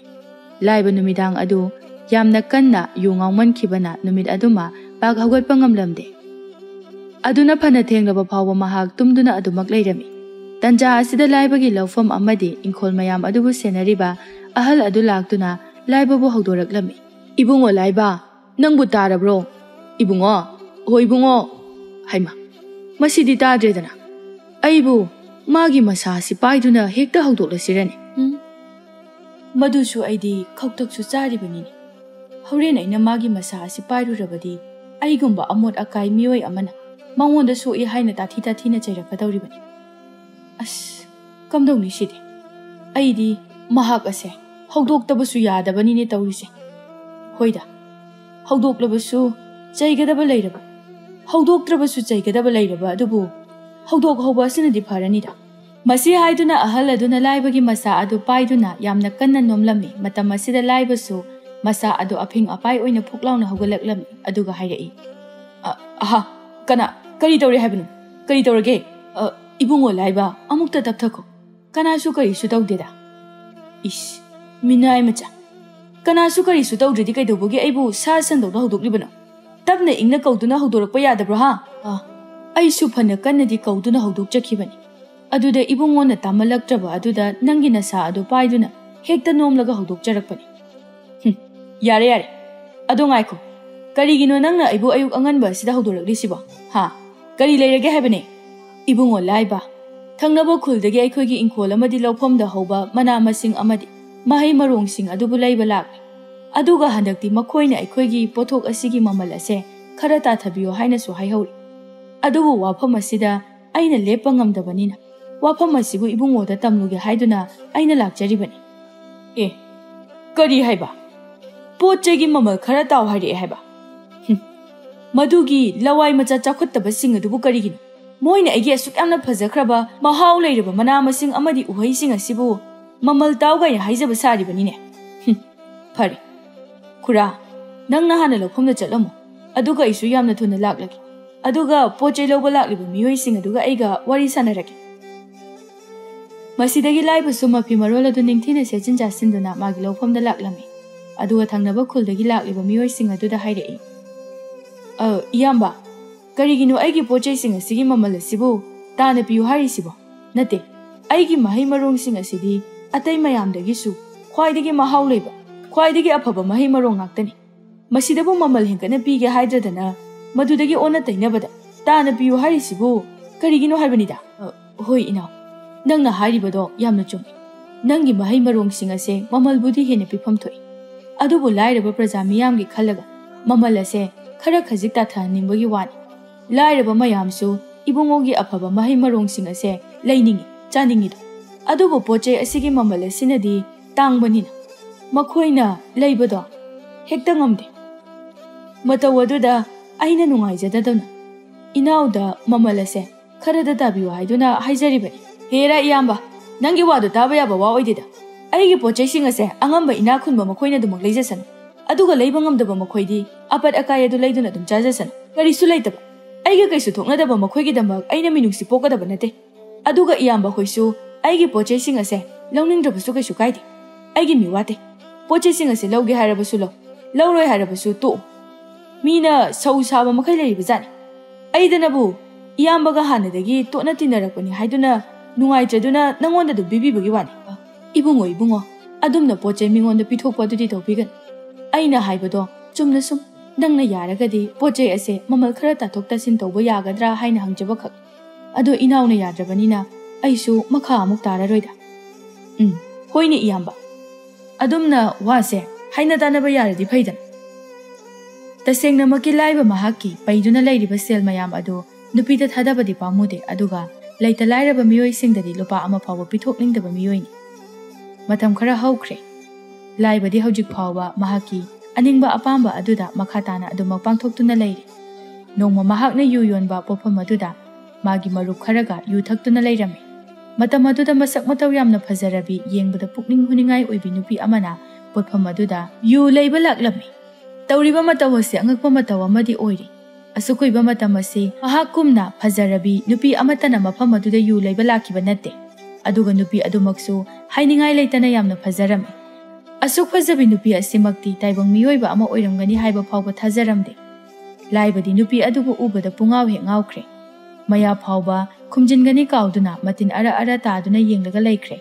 ꯂꯥꯏꯕ ꯅꯨꯃꯤꯗꯥꯡ ꯑꯗꯨ ꯌꯥꯝꯅ ꯀꯟꯅ ꯌꯨ ꯉꯥꯎꯃꯟꯈꯤꯕꯅ ꯅꯨꯃꯤꯠ ꯑꯗꯨꯃ ꯄꯥꯛ ꯍꯧꯒꯠꯄ ꯉꯝꯂꯝꯗꯦ꯫ ꯑꯗꯨꯅ ꯐꯅ ꯊꯦꯡꯂꯕ ꯐꯥꯎꯕ ꯃꯍꯥꯛ ꯇꯨꯝꯗꯨꯅ ꯑꯗꯨꯃꯛ ꯂꯩꯔꯝꯃꯤ꯫ ꯇꯟꯖꯥ ꯑꯁꯤꯗ ꯂꯥꯏꯕꯒꯤ ꯂꯧꯐꯝ ꯑꯃꯗꯤ ꯏꯪꯈꯣꯜ ꯃꯌꯥꯝ ꯑꯗꯨꯕꯨ ꯁꯦꯟꯅꯔꯤꯕ ꯑꯍꯜ ꯑꯗꯨ ꯂꯥꯛꯇꯨꯅ ꯂꯥꯏꯕꯕꯨ ꯍꯧꯗꯣꯔꯛꯂꯝꯃꯤ꯫ "ꯏꯕꯨꯡꯉꯣ ꯂꯥꯏꯕ, ꯅꯪꯕꯨ ꯇꯥꯔꯕ꯭ꯔꯣ? ꯏꯕꯨꯡꯉꯣ, ꯍꯣ ꯏꯕꯨꯡꯉꯣ!" ꯍꯩꯃꯥ, ꯃꯁꯤꯗꯤ ꯇꯥꯗ꯭ꯔꯦꯗꯅ꯫ ꯑꯩꯕꯨ ꯃꯥꯒꯤ ꯃꯁꯥ ꯑꯁꯤ ꯄꯥꯏꯗꯨꯅ ꯍꯦꯛꯇ ꯍꯧꯗꯣꯛꯂꯁꯤꯔꯅꯦ? ꯎꯝ? ꯃꯗꯨꯁꯨ ꯑꯩꯗꯤ ꯈꯧꯇꯛꯁꯨ ꯆꯥꯔꯤꯕꯅꯤꯅꯦ꯫ ꯍꯣꯔꯦꯟ ꯑꯩꯅ ꯃꯥꯒꯤ ꯃꯁꯥ ꯑꯁꯤ ꯄꯥꯏꯔꯨꯔꯕꯗꯤ ꯑꯩꯒꯨꯝꯕ ꯑꯃꯣꯠ ꯑꯀꯥꯏ ꯃꯤꯑꯣꯏ ꯑꯃꯅ ꯃꯉꯣꯟꯗ ꯁꯣꯛꯏ ꯍꯥꯏꯅ ꯇꯥꯊꯤ ꯇꯥꯊꯤꯅ ꯆꯩꯔꯛꯀꯗꯧꯔꯤꯕꯅꯤ꯫ ꯑꯁ, ꯀꯝꯗꯧꯅꯤ ꯁꯤꯗꯤ? ꯑꯩꯗꯤ ꯃꯍꯥꯛ ꯑꯁꯦ ꯍꯧꯗꯣꯛꯇꯕꯁꯨ ꯌꯥꯗꯕꯅꯤꯅꯦ ꯇꯧꯔꯤꯁꯦ꯫ ꯍꯣꯏꯗ, ꯍꯧꯗꯣꯛꯂꯕꯁꯨ ꯆꯩꯒꯗꯕ ꯂꯩꯔꯕ, ꯍꯧꯗꯣꯛꯇ꯭ꯔꯕꯁꯨ ꯆꯩꯒꯗꯕ ꯂꯩꯔꯕ ꯑꯗꯨꯕꯨ ꯍꯧꯗꯣꯛꯍꯧꯕ ꯑꯁꯤꯅꯗꯤ ꯐꯔꯅꯤꯗ꯫ ꯃꯁꯤ ꯍꯥꯏꯗꯨꯅ ꯑꯍꯜ ꯑꯗꯨꯅ ꯂꯥꯏꯕꯒꯤ ꯃꯁꯥ ꯑꯗꯨ ꯄꯥꯏꯗꯨꯅ ꯌꯥꯝꯅ ꯀꯟꯅ ꯅꯣꯝꯂꯝꯃꯤ꯫ ꯃꯇꯝ ꯑꯁꯤꯗ ꯂꯥꯏꯕꯁꯨ ꯃꯁꯥ ꯑꯗꯨ ꯑꯐꯤꯡ ꯑꯄꯥꯏ ꯑꯣꯏꯅ ꯐꯨꯛ ꯂꯥꯎꯅ ꯍꯧꯒꯠꯂꯛꯂꯝꯃꯤ, ꯑꯗꯨꯒ ꯍꯥꯏꯔꯛꯏ, "ꯑ, ꯑꯍꯥ, ꯀꯅꯥ, ꯀꯔꯤ ꯇꯧꯔꯦ ꯍꯥꯏꯕꯅꯣ? ꯀꯔꯤ ꯇꯧꯔꯒꯦ? ꯑ, ꯏꯕꯨꯡꯉꯣ ꯂꯥꯏꯕ, ꯑꯃꯨꯛꯇ ꯇꯞꯊꯈꯣ꯫ ꯀꯅꯥꯁꯨ ꯀꯔꯤꯁꯨ ꯇꯧꯗꯦꯗ꯫ ꯏꯁ, ꯃꯤꯅꯥꯏ ꯃꯆꯥ꯫ ꯀꯅꯥꯁꯨ ꯀꯔꯤꯁꯨ ꯇꯧꯗ꯭ꯔꯗꯤ ꯀꯩꯗꯧꯕꯒꯤ ꯑꯩꯕꯨ ꯁꯥ ꯁꯟꯗꯧꯅ ꯍꯧꯗꯣꯛꯂꯤꯕꯅꯣ? ꯇꯞꯅ ꯏꯪꯅ ꯀꯧꯗꯨꯅ ꯍꯧꯗꯣꯔꯛꯄ ꯌꯥꯗꯕ꯭ꯔꯣ, ꯍꯥ?" ꯑ, ꯑꯩꯁꯨ ꯐꯅ ꯀꯟꯅꯗꯤ ꯀꯧꯗꯨꯅ ꯍꯧꯗꯣꯛꯆꯈꯤꯕꯅꯤ꯫ ꯑꯗꯨꯗ ꯏꯕꯨꯡꯉꯣꯅ ꯇꯥꯃꯜꯂꯛꯇ꯭ꯔꯕ ꯑꯗꯨꯗ ꯅꯪꯒꯤ ꯅꯁꯥ ꯑꯗꯨ ꯄꯥꯏꯗꯨꯅ ꯍꯦꯛꯇ ꯅꯣꯝꯂꯒ ꯍꯧꯗꯣꯛꯆꯔꯛꯄꯅꯤ꯫ ꯍꯨꯝ, ꯌꯥꯔꯦ, ꯌꯥꯔꯦ꯫ ꯑꯗꯣ ꯉꯥꯏꯈꯣ, ꯀꯔꯤꯒꯤꯅꯣ ꯅꯪꯅ ꯑꯩꯕꯨ ꯑꯌꯨꯛ ꯑꯉꯟꯕ ꯑꯁꯤꯗ ꯍꯧꯗꯣꯔꯛꯂꯤꯁꯤꯕꯣ? ꯍꯥ? ꯀꯔꯤ ꯂꯩꯔꯒꯦ ꯍꯥꯏꯕꯅꯦ? ꯏꯕꯨꯡꯉꯣ ꯂꯥꯏꯕ, ꯊꯪꯅꯕ ꯈꯨꯜꯗꯒꯤ ꯑꯩꯈꯣꯏꯒꯤ ꯏꯪꯈꯣꯜ ꯑꯃꯗꯤ ꯂꯧꯐꯝꯗ ꯍꯧꯕ ꯃꯅꯥ ꯃꯁꯤꯡ ꯑꯃꯗꯤ ꯃꯍꯩ ꯃꯔꯣꯡꯁꯤꯡ ꯑꯗꯨꯕꯨ ꯂꯩꯕ ꯂꯥꯛꯂꯤ꯫ ꯑꯗꯨꯒ ꯍꯟꯗꯛꯇꯤ ꯃꯈꯣꯏꯅ ꯑꯩꯈꯣꯏꯒꯤ ꯄꯣꯠꯊꯣꯛ ꯑꯁꯤꯒꯤ ꯃꯃꯜ ꯑꯁꯦ ꯈꯔ ꯇꯥꯊꯕꯤꯌꯨ ꯍꯥꯏꯅꯁꯨ ꯍꯥꯏꯍꯧꯔꯤ꯫ ꯑꯗꯨꯕꯨ ꯋꯥꯐꯝ ꯑꯁꯤꯗ ꯑꯩꯅ ꯂꯦꯞꯄ ꯉꯝꯗꯕꯅꯤꯅ ꯋꯥꯐꯝ ꯑꯁꯤꯕꯨ ꯏꯕꯨꯡꯉꯣꯗ ꯇꯝꯂꯨꯒꯦ ꯍꯥꯏꯗꯨꯅ ꯑꯩꯅ ꯂꯥꯛꯆꯔꯤꯕꯅꯤ꯫ ꯑꯦ, ꯀꯔꯤ ꯍꯥꯏꯕ? ꯄꯣꯠ ꯆꯩꯒꯤ ꯃꯃꯜ ꯈꯔ ꯇꯥꯎ ꯍꯥꯏꯔꯛꯑꯦ ꯍꯥꯏꯕ? ꯍꯨꯝ, ꯃꯗꯨꯒꯤ ꯂꯋꯥꯏ ꯃꯆꯥ ꯆꯥꯎꯈꯠꯇꯕꯁꯤꯡ ꯑꯗꯨꯕꯨ ꯀꯔꯤꯒꯤꯅꯣ ꯃꯣꯏꯅ ꯑꯩꯒꯤ ꯑꯁꯨꯛ ꯌꯥꯝꯅ ꯐꯖꯈ꯭ꯔꯕ ꯃꯍꯥꯎ ꯂꯩꯔꯕ ꯃꯅꯥ ꯃꯁꯤꯡ ꯑꯃꯗꯤ ꯎꯍꯩꯁꯤꯡ ꯑꯁꯤꯕꯨ ꯃꯃꯜ ꯇꯥꯎ ꯀꯥꯏꯅ ꯍꯥꯏꯖꯕ ꯁꯥꯔꯤꯕꯅꯤꯅꯦ? ꯍꯨꯝ, ꯐꯔꯦ, ꯈꯨꯔꯥ, ꯅꯪꯅ ꯍꯥꯟꯅ ꯂꯧꯐꯝꯗ ꯆꯠꯂꯝꯃꯣ, ꯑꯗꯨꯒ ꯑꯩꯁꯨ ꯌꯥꯝꯅ ꯊꯨꯅ ꯂꯥꯛꯂꯒꯦ꯫ ꯑꯗꯨꯒ ꯄꯣꯠ ꯆꯩ ꯂꯧꯕ ꯂꯥꯛꯂꯤꯕ ꯃꯤꯑꯣꯏꯁꯤꯡ ꯑꯗꯨꯒ ꯑꯩꯒ ꯋꯥꯔꯤ ꯁꯥꯟꯅꯔꯒꯦ꯫ ꯃꯁꯤꯗꯒꯤ ꯂꯥꯏꯕꯁꯨ ꯃꯐꯤ ꯃꯔꯣꯜ ꯑꯗꯨ ꯅꯤꯡꯊꯤꯅ ꯁꯦꯠꯆꯤꯟ ꯆꯥꯁꯤꯟꯗꯨꯅ ꯃꯥꯒꯤ ꯂꯧꯐꯝꯗ ꯂꯥꯛꯂꯝꯃꯤ꯫ ꯑꯗꯨꯒ ꯊꯪꯅꯕ ꯈꯨꯜꯗꯒꯤ ꯂꯥꯛꯂꯤꯕ ꯃꯤꯑꯣꯏꯁꯤꯡ ꯑꯗꯨꯗ ꯍꯥꯏꯔꯛꯏ, "ꯑ, ꯏꯌꯥꯝꯕ, ꯀꯔꯤꯒꯤꯅꯣ ꯑꯩꯒꯤ ꯄꯣꯠ ꯆꯩꯁꯤꯡ ꯑꯁꯤꯒꯤ ꯃꯃꯜ ꯑꯁꯤꯕꯨ ꯇꯥꯅ ꯄꯤꯌꯨ ꯍꯥꯏꯔꯤꯁꯤꯕꯣ? ꯅꯠꯇꯦ, ꯑꯩꯒꯤ ꯃꯍꯩ ꯃꯔꯣꯡꯁꯤꯡ ꯑꯁꯤꯗꯤ ꯑꯇꯩ ꯃꯌꯥꯝꯗꯒꯤꯁꯨ ꯈ꯭ꯋꯥꯏꯗꯒꯤ ꯃꯍꯥꯎ ꯂꯩꯕ, ꯈ꯭ꯋꯥꯏꯗꯒꯤ ꯑꯐꯕ ꯃꯍꯩ ꯃꯔꯣꯡ ꯉꯥꯛꯇꯅꯤ꯫ ꯃꯁꯤꯗꯕꯨ ꯃꯃꯜ ꯍꯦꯟꯒꯠꯅ ꯄꯤꯒꯦ ꯍꯥꯏꯗ꯭ꯔꯗꯅ ꯃꯗꯨꯗꯒꯤ ꯑꯣꯟꯅ ꯇꯩꯅꯕꯗ ꯇꯥꯅ ꯄꯤꯌꯨ ꯍꯥꯏꯔꯤꯁꯤꯕꯨ ꯀꯔꯤꯒꯤꯅꯣ ꯍꯥꯏꯕꯅꯤꯗ?" "ꯑ, ꯍꯣꯏ ꯏꯅꯥꯎ, ꯅꯪꯅ ꯍꯥꯏꯔꯤꯕꯗꯣ ꯌꯥꯝꯅ ꯆꯨꯝꯃꯤ꯫ ꯅꯪꯒꯤ ꯃꯍꯩ ꯃꯔꯣꯡꯁꯤꯡ ꯑꯁꯦ ꯃꯃꯜꯕꯨꯗꯤ ꯍꯦꯟꯅ ꯄꯤꯐꯝ ꯊꯣꯛꯏ, ꯑꯗꯨꯕꯨ ꯂꯥꯏꯔꯕ ꯄ꯭ꯔꯖꯥ ꯃꯤꯌꯥꯝꯒꯤ ꯈꯜꯂꯒ ꯃꯃꯜ ꯑꯁꯦ ꯈꯔ ꯈꯖꯤꯛ ꯇꯥꯊꯍꯟꯅꯤꯡꯕꯒꯤ ꯋꯥꯅꯤ꯫ ꯂꯥꯏꯔꯕ ꯃꯌꯥꯝꯁꯨ ꯏꯕꯨꯡꯉꯣꯒꯤ ꯑꯐꯕ ꯃꯍꯩ ꯃꯔꯣꯡꯁꯤꯡ ꯑꯁꯦ ꯂꯩꯅꯤꯡꯏ, ꯆꯥꯅꯤꯡꯏꯗꯣ꯫ ꯑꯗꯨꯕꯨ ꯄꯣꯠ ꯆꯩ ꯑꯁꯤꯒꯤ ꯃꯃꯜ ꯑꯁꯤꯅꯗꯤ ꯇꯥꯡꯕꯅꯤꯅ ꯃꯈꯣꯏꯅ ꯂꯩꯕꯗꯣ ꯍꯦꯛꯇ ꯉꯝꯗꯦ꯫ ꯃꯇꯧ ꯑꯗꯨꯗ ꯑꯩꯅ ꯅꯨꯡꯉꯥꯏꯖꯗꯗꯨꯅ ꯏꯅꯥꯎꯗ ꯃꯃꯜ ꯑꯁꯦ ꯈꯔꯗ ꯇꯥꯕꯤꯌꯨ ꯍꯥꯏꯗꯨꯅ ꯍꯥꯏꯖꯔꯤꯕꯅꯤ꯫ ꯍꯦꯔꯥ ꯏꯌꯥꯝꯕ, ꯅꯪꯒꯤ ꯋꯥꯗꯣ ꯇꯥꯕ ꯌꯥꯕ ꯋꯥ ꯑꯣꯏꯗꯦꯗ꯫ ꯑꯩꯒꯤ ꯄꯣꯠ ꯆꯩꯁꯤꯡ ꯑꯁꯦ ꯑꯉꯝꯕ ꯏꯅꯥꯛ ꯈꯨꯟꯕ ꯃꯈꯣꯏꯅ ꯑꯗꯨꯃꯛ ꯂꯩꯖꯁꯅꯨ, ꯑꯗꯨꯒ ꯂꯩꯕ ꯉꯝꯗꯕ ꯃꯈꯣꯏꯗꯤ ꯑꯄꯠ ꯑꯀꯥꯏ ꯑꯗꯨ ꯂꯩꯗꯨꯅ ꯑꯗꯨꯝ ꯆꯥꯖꯁꯅꯨ, ꯀꯔꯤꯁꯨ ꯂꯩꯇꯕ꯫ ꯑꯩꯒ ꯀꯩꯁꯨ ꯊꯣꯛꯅꯗꯕ ꯃꯈꯣꯏꯒꯤꯗꯃꯛ ꯑꯩꯅ ꯃꯤꯅꯨꯡꯁꯤ ꯄꯣꯛꯀꯗꯕ ꯅꯠꯇꯦ꯫ ꯑꯗꯨꯒ ꯏꯌꯥꯝꯕ ꯍꯣꯏꯁꯨ ꯑꯩꯒꯤ ꯄꯣꯠ ꯆꯩꯁꯤꯡ ꯑꯁꯦ ꯂꯧꯅꯤꯡꯗ꯭ꯔꯕꯁꯨ ꯀꯩꯁꯨ ꯀꯥꯏꯗꯦ꯫ ꯑꯩꯒꯤ ꯃꯤ ꯋꯥꯠꯇꯦ꯫ ꯄꯣꯠ ꯆꯩꯁꯤꯡ ꯑꯁꯦ ꯂꯧꯒꯦ ꯍꯥꯏꯔꯕꯁꯨ ꯂꯧ, ꯂꯧꯔꯣꯏ ꯍꯥꯏꯔꯕꯁꯨ ꯇꯣꯛꯎ꯫ ꯃꯤꯅ ꯁꯧ ꯁꯥꯕ ꯃꯈꯩ ꯂꯩꯔꯤꯕ ꯖꯥꯠꯅꯤ꯫ ꯑꯩꯗꯅꯕꯨ ꯏꯌꯥꯝꯕꯒ ꯍꯥꯟꯅꯗꯒꯤ ꯇꯣꯠꯅ ꯇꯤꯟꯅꯔꯛꯄꯅꯤ ꯍꯥꯏꯗꯨꯅ ꯅꯨꯡꯉꯥꯏꯇ꯭ꯔꯗꯨꯅ ꯅꯪꯉꯣꯟꯗ ꯑꯗꯨꯝ ꯄꯤꯕꯤꯕꯒꯤ ꯋꯥꯅꯤ꯫ ꯏꯕꯨꯡꯉꯣ, ꯏꯕꯨꯡꯉꯣ, ꯑꯗꯨꯝꯅ ꯄꯣꯠ ꯆꯩ ꯃꯤꯉꯣꯟꯗ ꯄꯤꯊꯣꯛꯄ ꯑꯗꯨꯗꯤ ꯇꯧꯕꯤꯒꯅꯨ꯫ ꯑꯩꯅ ꯍꯥꯏꯕꯗꯣ ꯆꯨꯝꯅ ꯁꯨꯝ ꯅꯪꯅ ꯌꯥꯔꯒꯗꯤ ꯄꯣꯠ ꯆꯩ ꯑꯁꯦ ꯃꯃꯜ ꯈꯔ ꯇꯥꯊꯣꯛ ꯇꯥꯁꯤꯟ ꯇꯧꯕ ꯌꯥꯒꯗ꯭ꯔꯥ ꯍꯥꯏꯅ ꯍꯪꯖꯕꯈꯛ꯫ ꯑꯗꯣ ꯏꯅꯥꯎꯅ ꯌꯥꯗ꯭ꯔꯕꯅꯤꯅ ꯑꯩꯁꯨ ꯃꯈꯥ ꯑꯃꯨꯛ ꯇꯥꯔꯔꯣꯏꯗ꯫ ꯎꯝ, ꯍꯣꯏꯅꯦ ꯏꯌꯥꯝꯕ꯫ ꯑꯗꯨꯝꯅ ꯋꯥꯁꯦ ꯍꯥꯏꯅ ꯇꯥꯅꯕ ꯌꯥꯔꯗꯤ ꯐꯩꯗꯅ꯫ ꯇꯁꯦꯡꯅꯃꯛꯀꯤ ꯂꯥꯏꯕ ꯃꯍꯥꯛꯀꯤ ꯄꯩꯗꯨꯅ ꯂꯩꯔꯤꯕ ꯁꯦꯜ ꯃꯌꯥꯝ ꯑꯗꯨ ꯅꯨꯄꯤꯗ ꯊꯥꯗꯕꯗꯤ ꯄꯥꯝꯃꯨꯗꯦ, ꯑꯗꯨꯒ ꯂꯩꯇ ꯂꯥꯏꯔꯕ ꯃꯤꯑꯣꯏꯁꯤꯡꯗꯗꯤ ꯂꯨꯄꯥ ꯑꯃ ꯐꯥꯎꯕ ꯄꯤꯊꯣꯛꯅꯤꯡꯗꯕ ꯃꯤꯑꯣꯏꯅꯤ꯫ ꯃꯇꯝ ꯈꯔ ꯍꯧꯈ꯭ꯔꯦ꯫ ꯂꯥꯏꯕꯗꯤ ꯍꯧꯖꯤꯛ ꯐꯥꯎꯕ ꯃꯍꯥꯛꯀꯤ ꯑꯅꯤꯡꯕ ꯑꯄꯥꯝꯕ ꯑꯗꯨꯗ ꯃꯈꯥ ꯇꯥꯅ ꯑꯗꯨꯃꯛ ꯄꯥꯡꯊꯣꯛꯇꯨꯅ ꯂꯩꯔꯤ꯫ ꯅꯣꯡꯃ ꯃꯍꯥꯛꯅ ꯌꯨ ꯌꯣꯟꯕ ꯄꯣꯠꯐꯝ ꯑꯗꯨꯗ ꯃꯥꯒꯤ ꯃꯔꯨꯞ ꯈꯔꯒ ꯌꯨ ꯊꯛꯇꯨꯅ ꯂꯩꯔꯝꯃꯤ꯫ ꯃꯇꯝ ꯑꯗꯨꯗ ꯃꯁꯛ ꯃꯇꯧ ꯌꯥꯝꯅ ꯐꯖꯔꯕꯤ, ꯌꯦꯡꯕꯗ ꯄꯨꯛꯅꯤꯡ ꯍꯨꯅꯤꯡꯉꯥꯏ ꯑꯣꯏꯕꯤ ꯅꯨꯄꯤ ꯑꯃꯅ ꯄꯣꯠꯐꯝ ꯑꯗꯨꯗ ꯌꯨ ꯂꯩꯕ ꯂꯥꯛꯂꯝꯃꯤ꯫ ꯇꯧꯔꯤꯕ ꯃꯇꯧ ꯑꯁꯤ ꯑꯉꯛꯄ ꯃꯇꯧ ꯑꯃꯗꯤ ꯑꯣꯏꯔꯤ꯫ ꯑꯁꯨꯛ ꯀꯨꯏꯕ ꯃꯇꯝ ꯑꯁꯤ ꯃꯍꯥꯛꯀꯨꯝꯅ ꯐꯖꯔꯕꯤ ꯅꯨꯄꯤ ꯑꯃꯠꯇꯅ ꯃꯐꯝ ꯑꯗꯨꯗ ꯌꯨ ꯂꯩꯕ ꯂꯥꯛꯈꯤꯕ ꯅꯠꯇꯦ꯫ ꯑꯗꯨꯒ ꯅꯨꯄꯤ ꯑꯗꯨꯃꯛꯁꯨ ꯍꯥꯏꯅꯤꯡꯉꯥꯏ ꯂꯩꯇꯅ ꯌꯥꯝꯅ ꯐꯖꯔꯝꯃꯤ꯫ ꯑꯁꯨꯛ ꯐꯖꯕꯤ ꯅꯨꯄꯤ ꯑꯁꯤꯃꯛꯇꯤ ꯇꯥꯏꯕꯪ ꯃꯤꯑꯣꯏꯕ ꯑꯃ ꯑꯣꯏꯔꯝꯒꯅꯤ ꯍꯥꯏꯕ ꯐꯥꯎꯕ ꯊꯥꯖꯔꯝꯗꯦ꯫ ꯂꯥꯏꯕꯗꯤ ꯅꯨꯄꯤ ꯑꯗꯨꯕꯨ ꯎꯕꯗ ꯄꯨꯡꯉꯥꯎ ꯍꯦꯛ ꯉꯥꯎꯈ꯭ꯔꯦ꯫ ꯃꯌꯥ ꯐꯥꯎꯕ ꯈꯨꯝꯖꯤꯟꯒꯅꯤ ꯀꯥꯎꯗꯨꯅ ꯃꯇꯤꯟ ꯑꯔ ꯑꯔ ꯇꯥꯗꯨꯅ ꯌꯦꯡꯂꯒ ꯂꯩꯈ꯭ꯔꯦ꯫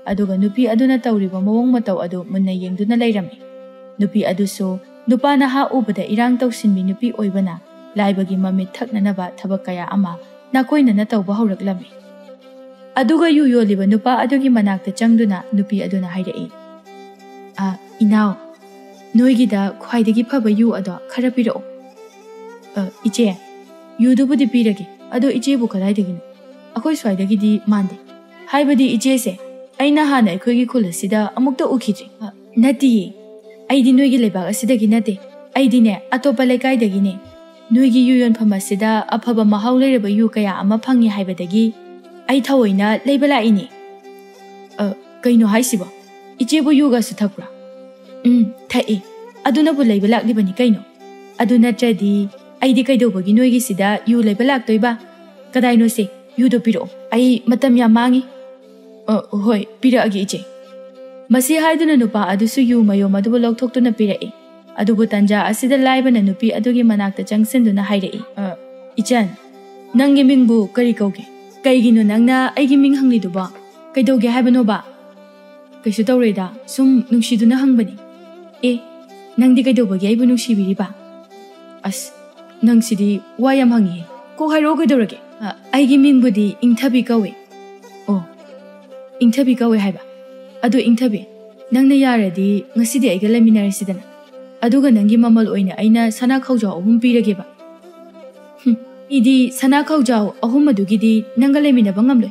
ꯑꯗꯨꯒ ꯅꯨꯄꯤ ꯑꯗꯨꯅ ꯇꯧꯔꯤꯕ ꯃꯑꯣꯡ ꯃꯇꯧ ꯑꯗꯨ ꯃꯨꯟꯅ ꯌꯦꯡꯗꯨꯅ ꯂꯩꯔꯝꯃꯤ꯫ ꯅꯨꯄꯤ ꯑꯗꯨꯁꯨ ꯅꯨꯄꯥ ꯅꯍꯥ ꯎꯕꯗ ꯏꯔꯥꯡ ꯇꯧꯁꯤꯟꯕꯤ ꯅꯨꯄꯤ ꯑꯣꯏꯕꯅ ꯂꯥꯏꯕꯒꯤ ꯃꯃꯤꯠ ꯊꯛꯅꯅꯕ ꯊꯕꯛ ꯀꯌꯥ ꯑꯃ ꯅꯥꯀꯣꯏꯅꯅ ꯇꯧꯕ ꯍꯧꯔꯛꯂꯝꯃꯤ꯫ ꯑꯗꯨꯒ ꯌꯨ ꯌꯣꯜꯂꯤꯕ ꯅꯨꯄꯥ ꯑꯗꯨꯒꯤ ꯃꯅꯥꯛꯇ ꯆꯪꯗꯨꯅ ꯅꯨꯄꯤ ꯑꯗꯨꯅ ꯍꯥꯏꯔꯛꯏ, "ꯑ, ꯏꯅꯥꯎ, ꯅꯣꯏꯒꯤꯗ ꯈ꯭ꯋꯥꯏꯗꯒꯤ ꯐꯕ ꯌꯨ ꯑꯗꯣ ꯈꯔ ꯄꯤꯔꯛꯑꯣ꯫" "ꯑ, ꯏꯆꯦ, ꯌꯨꯗꯨꯕꯨꯗꯤ ꯄꯤꯔꯒꯦ, ꯑꯗꯣ ꯏꯆꯦꯕꯨ ꯀꯗꯥꯏꯗꯒꯤꯅꯣ? ꯑꯩꯈꯣꯏ ꯁ꯭ꯋꯥꯏꯗꯒꯤꯗꯤ ꯃꯥꯟꯗꯦ꯫ ꯍꯥꯏꯕꯗꯤ ꯏꯆꯦꯁꯦ ꯑꯩꯅ ꯍꯥꯟꯅ ꯑꯩꯈꯣꯏꯒꯤ ꯈꯨꯜ ꯑꯁꯤꯗ ꯑꯃꯨꯛꯇ ꯎꯈꯤꯗ꯭ꯔꯤ꯫" "ꯑ, ꯅꯠꯇꯤꯌꯦ, ꯑꯩꯗꯤ ꯅꯣꯏꯒꯤ ꯂꯩꯕꯥꯛ ꯑꯁꯤꯗꯒꯤ ꯅꯠꯇꯦ꯫ ꯑꯩꯗꯤꯅꯦ, ꯑꯇꯣꯞꯄ ꯂꯩꯀꯥꯏꯗꯒꯤꯅꯦ꯫ ꯅꯣꯏꯒꯤ ꯌꯨ ꯌꯣꯟꯐꯝ ꯑꯁꯤꯗ ꯑꯐꯕ ꯃꯍꯥꯎ ꯂꯩꯔꯕ ꯌꯨ ꯀꯌꯥ ꯑꯃ ꯐꯪꯉꯤ ꯍꯥꯏꯕꯗꯒꯤ ꯑꯩ ꯊꯑꯣꯏꯅ ꯂꯩꯕ ꯂꯥꯛꯏꯅꯦ꯫ "ꯑ, ꯀꯩꯅꯣ ꯍꯥꯏꯁꯤꯕꯣ? ꯏꯆꯦꯕꯨ ꯌꯨꯒꯁꯨ ꯊꯛꯄ꯭ꯔꯥ?" "ꯎꯝ, ꯊꯛꯏ꯫ ꯑꯗꯨꯅꯕꯨ ꯂꯩꯕ ꯂꯥꯛꯂꯤꯕꯅꯤ ꯀꯩꯅꯣ꯫ ꯑꯗꯨ ꯅꯠꯇ꯭ꯔꯗꯤ ꯑꯩꯗꯤ ꯀꯩꯗꯧꯕꯒꯤ ꯅꯣꯏꯒꯤꯁꯤꯗ ꯌꯨ ꯂꯩꯕ ꯂꯥꯛꯇꯣꯏꯕ? ꯀꯗꯥꯏꯅꯣꯁꯦ? ꯌꯨꯗꯣ ꯄꯤꯔꯛꯑꯣ꯫ ꯑꯩ ꯃꯇꯝ ꯌꯥꯝ ꯃꯥꯡꯉꯤ꯫" "ꯑ, ꯍꯣꯏ, ꯄꯤꯔꯛꯑꯒꯦ, ꯏꯆꯦ꯫" ꯃꯁꯤ ꯍꯥꯏꯗꯨꯅ ꯅꯨꯄꯥ ꯑꯗꯨꯁꯨ ꯌꯨ ꯃꯌꯣꯝ ꯑꯗꯨꯕꯨ ꯂꯧꯊꯣꯛꯇꯨꯅ ꯄꯤꯔꯛꯏ꯫ ꯑꯗꯨꯕꯨ ꯇꯟꯖꯥ ꯑꯁꯤꯗ ꯂꯥꯏꯕꯅ ꯅꯨꯄꯤ ꯑꯗꯨꯒꯤ ꯃꯅꯥꯛꯇ ꯆꯪꯁꯤꯟꯗꯨꯅ ꯍꯥꯏꯔꯛꯏ, "ꯑ, ꯏꯆꯟ, ꯅꯪꯒꯤ ꯃꯤꯡꯕꯨ ꯀꯔꯤ ꯀꯧꯒꯦ? ꯀꯩꯒꯤꯅꯣ ꯅꯪꯅ ꯑꯩꯒꯤ ꯃꯤꯡ ꯍꯪꯂꯤꯗꯨꯕꯣ? ꯀꯩꯗꯧꯒꯦ ꯍꯥꯏꯕꯅꯣꯕ?" "ꯀꯩꯁꯨ ꯇꯧꯔꯣꯏꯗ, ꯁꯨꯝ ꯅꯨꯡꯁꯤꯗꯨꯅ ꯍꯪꯕꯅꯤ꯫" "ꯑꯦ, ꯅꯪꯗꯤ ꯀꯩꯗꯧꯕꯒꯤ ꯑꯩꯕꯨ ꯅꯨꯡꯁꯤꯕꯤꯔꯤꯕ?" "ꯑꯁ, ꯅꯪꯁꯤꯗꯤ ꯋꯥ ꯌꯥꯝ ꯍꯪꯉꯤꯍꯦ꯫ ꯀꯣꯛ ꯍꯥꯏꯔꯛꯑꯣ ꯀꯩꯗꯧꯔꯒꯦ?" "ꯑ, ꯑꯩꯒꯤ ꯃꯤꯡꯕꯨꯗꯤ ꯏꯪꯊꯕꯤ ꯀꯧꯏ꯫" "ꯑꯣ, ꯏꯪꯊꯕꯤ ꯀꯧꯏ ꯍꯥꯏꯕ? ꯑꯗꯨ ꯏꯪꯊꯕꯤ, ꯅꯪꯅ ꯌꯥꯔꯗꯤ ꯉꯁꯤꯗꯤ ꯑꯩꯒ ꯂꯩꯃꯤꯟꯅꯔꯁꯤꯗꯅ꯫ ꯑꯗꯨꯒ ꯅꯪꯒꯤ ꯃꯃꯜ ꯑꯣꯏꯅ ꯑꯩꯅ ꯁꯅꯥ ꯈꯥꯎꯖꯥꯎ ꯑꯍꯨꯝ ꯄꯤꯔꯒꯦꯕ꯫" "ꯍꯨꯝ, ꯑꯩꯗꯤ ꯁꯅꯥ ꯈꯥꯎꯖꯥꯎ ꯑꯍꯨꯝ ꯑꯗꯨꯒꯤꯗꯤ ꯅꯪꯒ ꯂꯩꯃꯤꯟꯅꯕ ꯉꯝꯂꯣꯏ꯫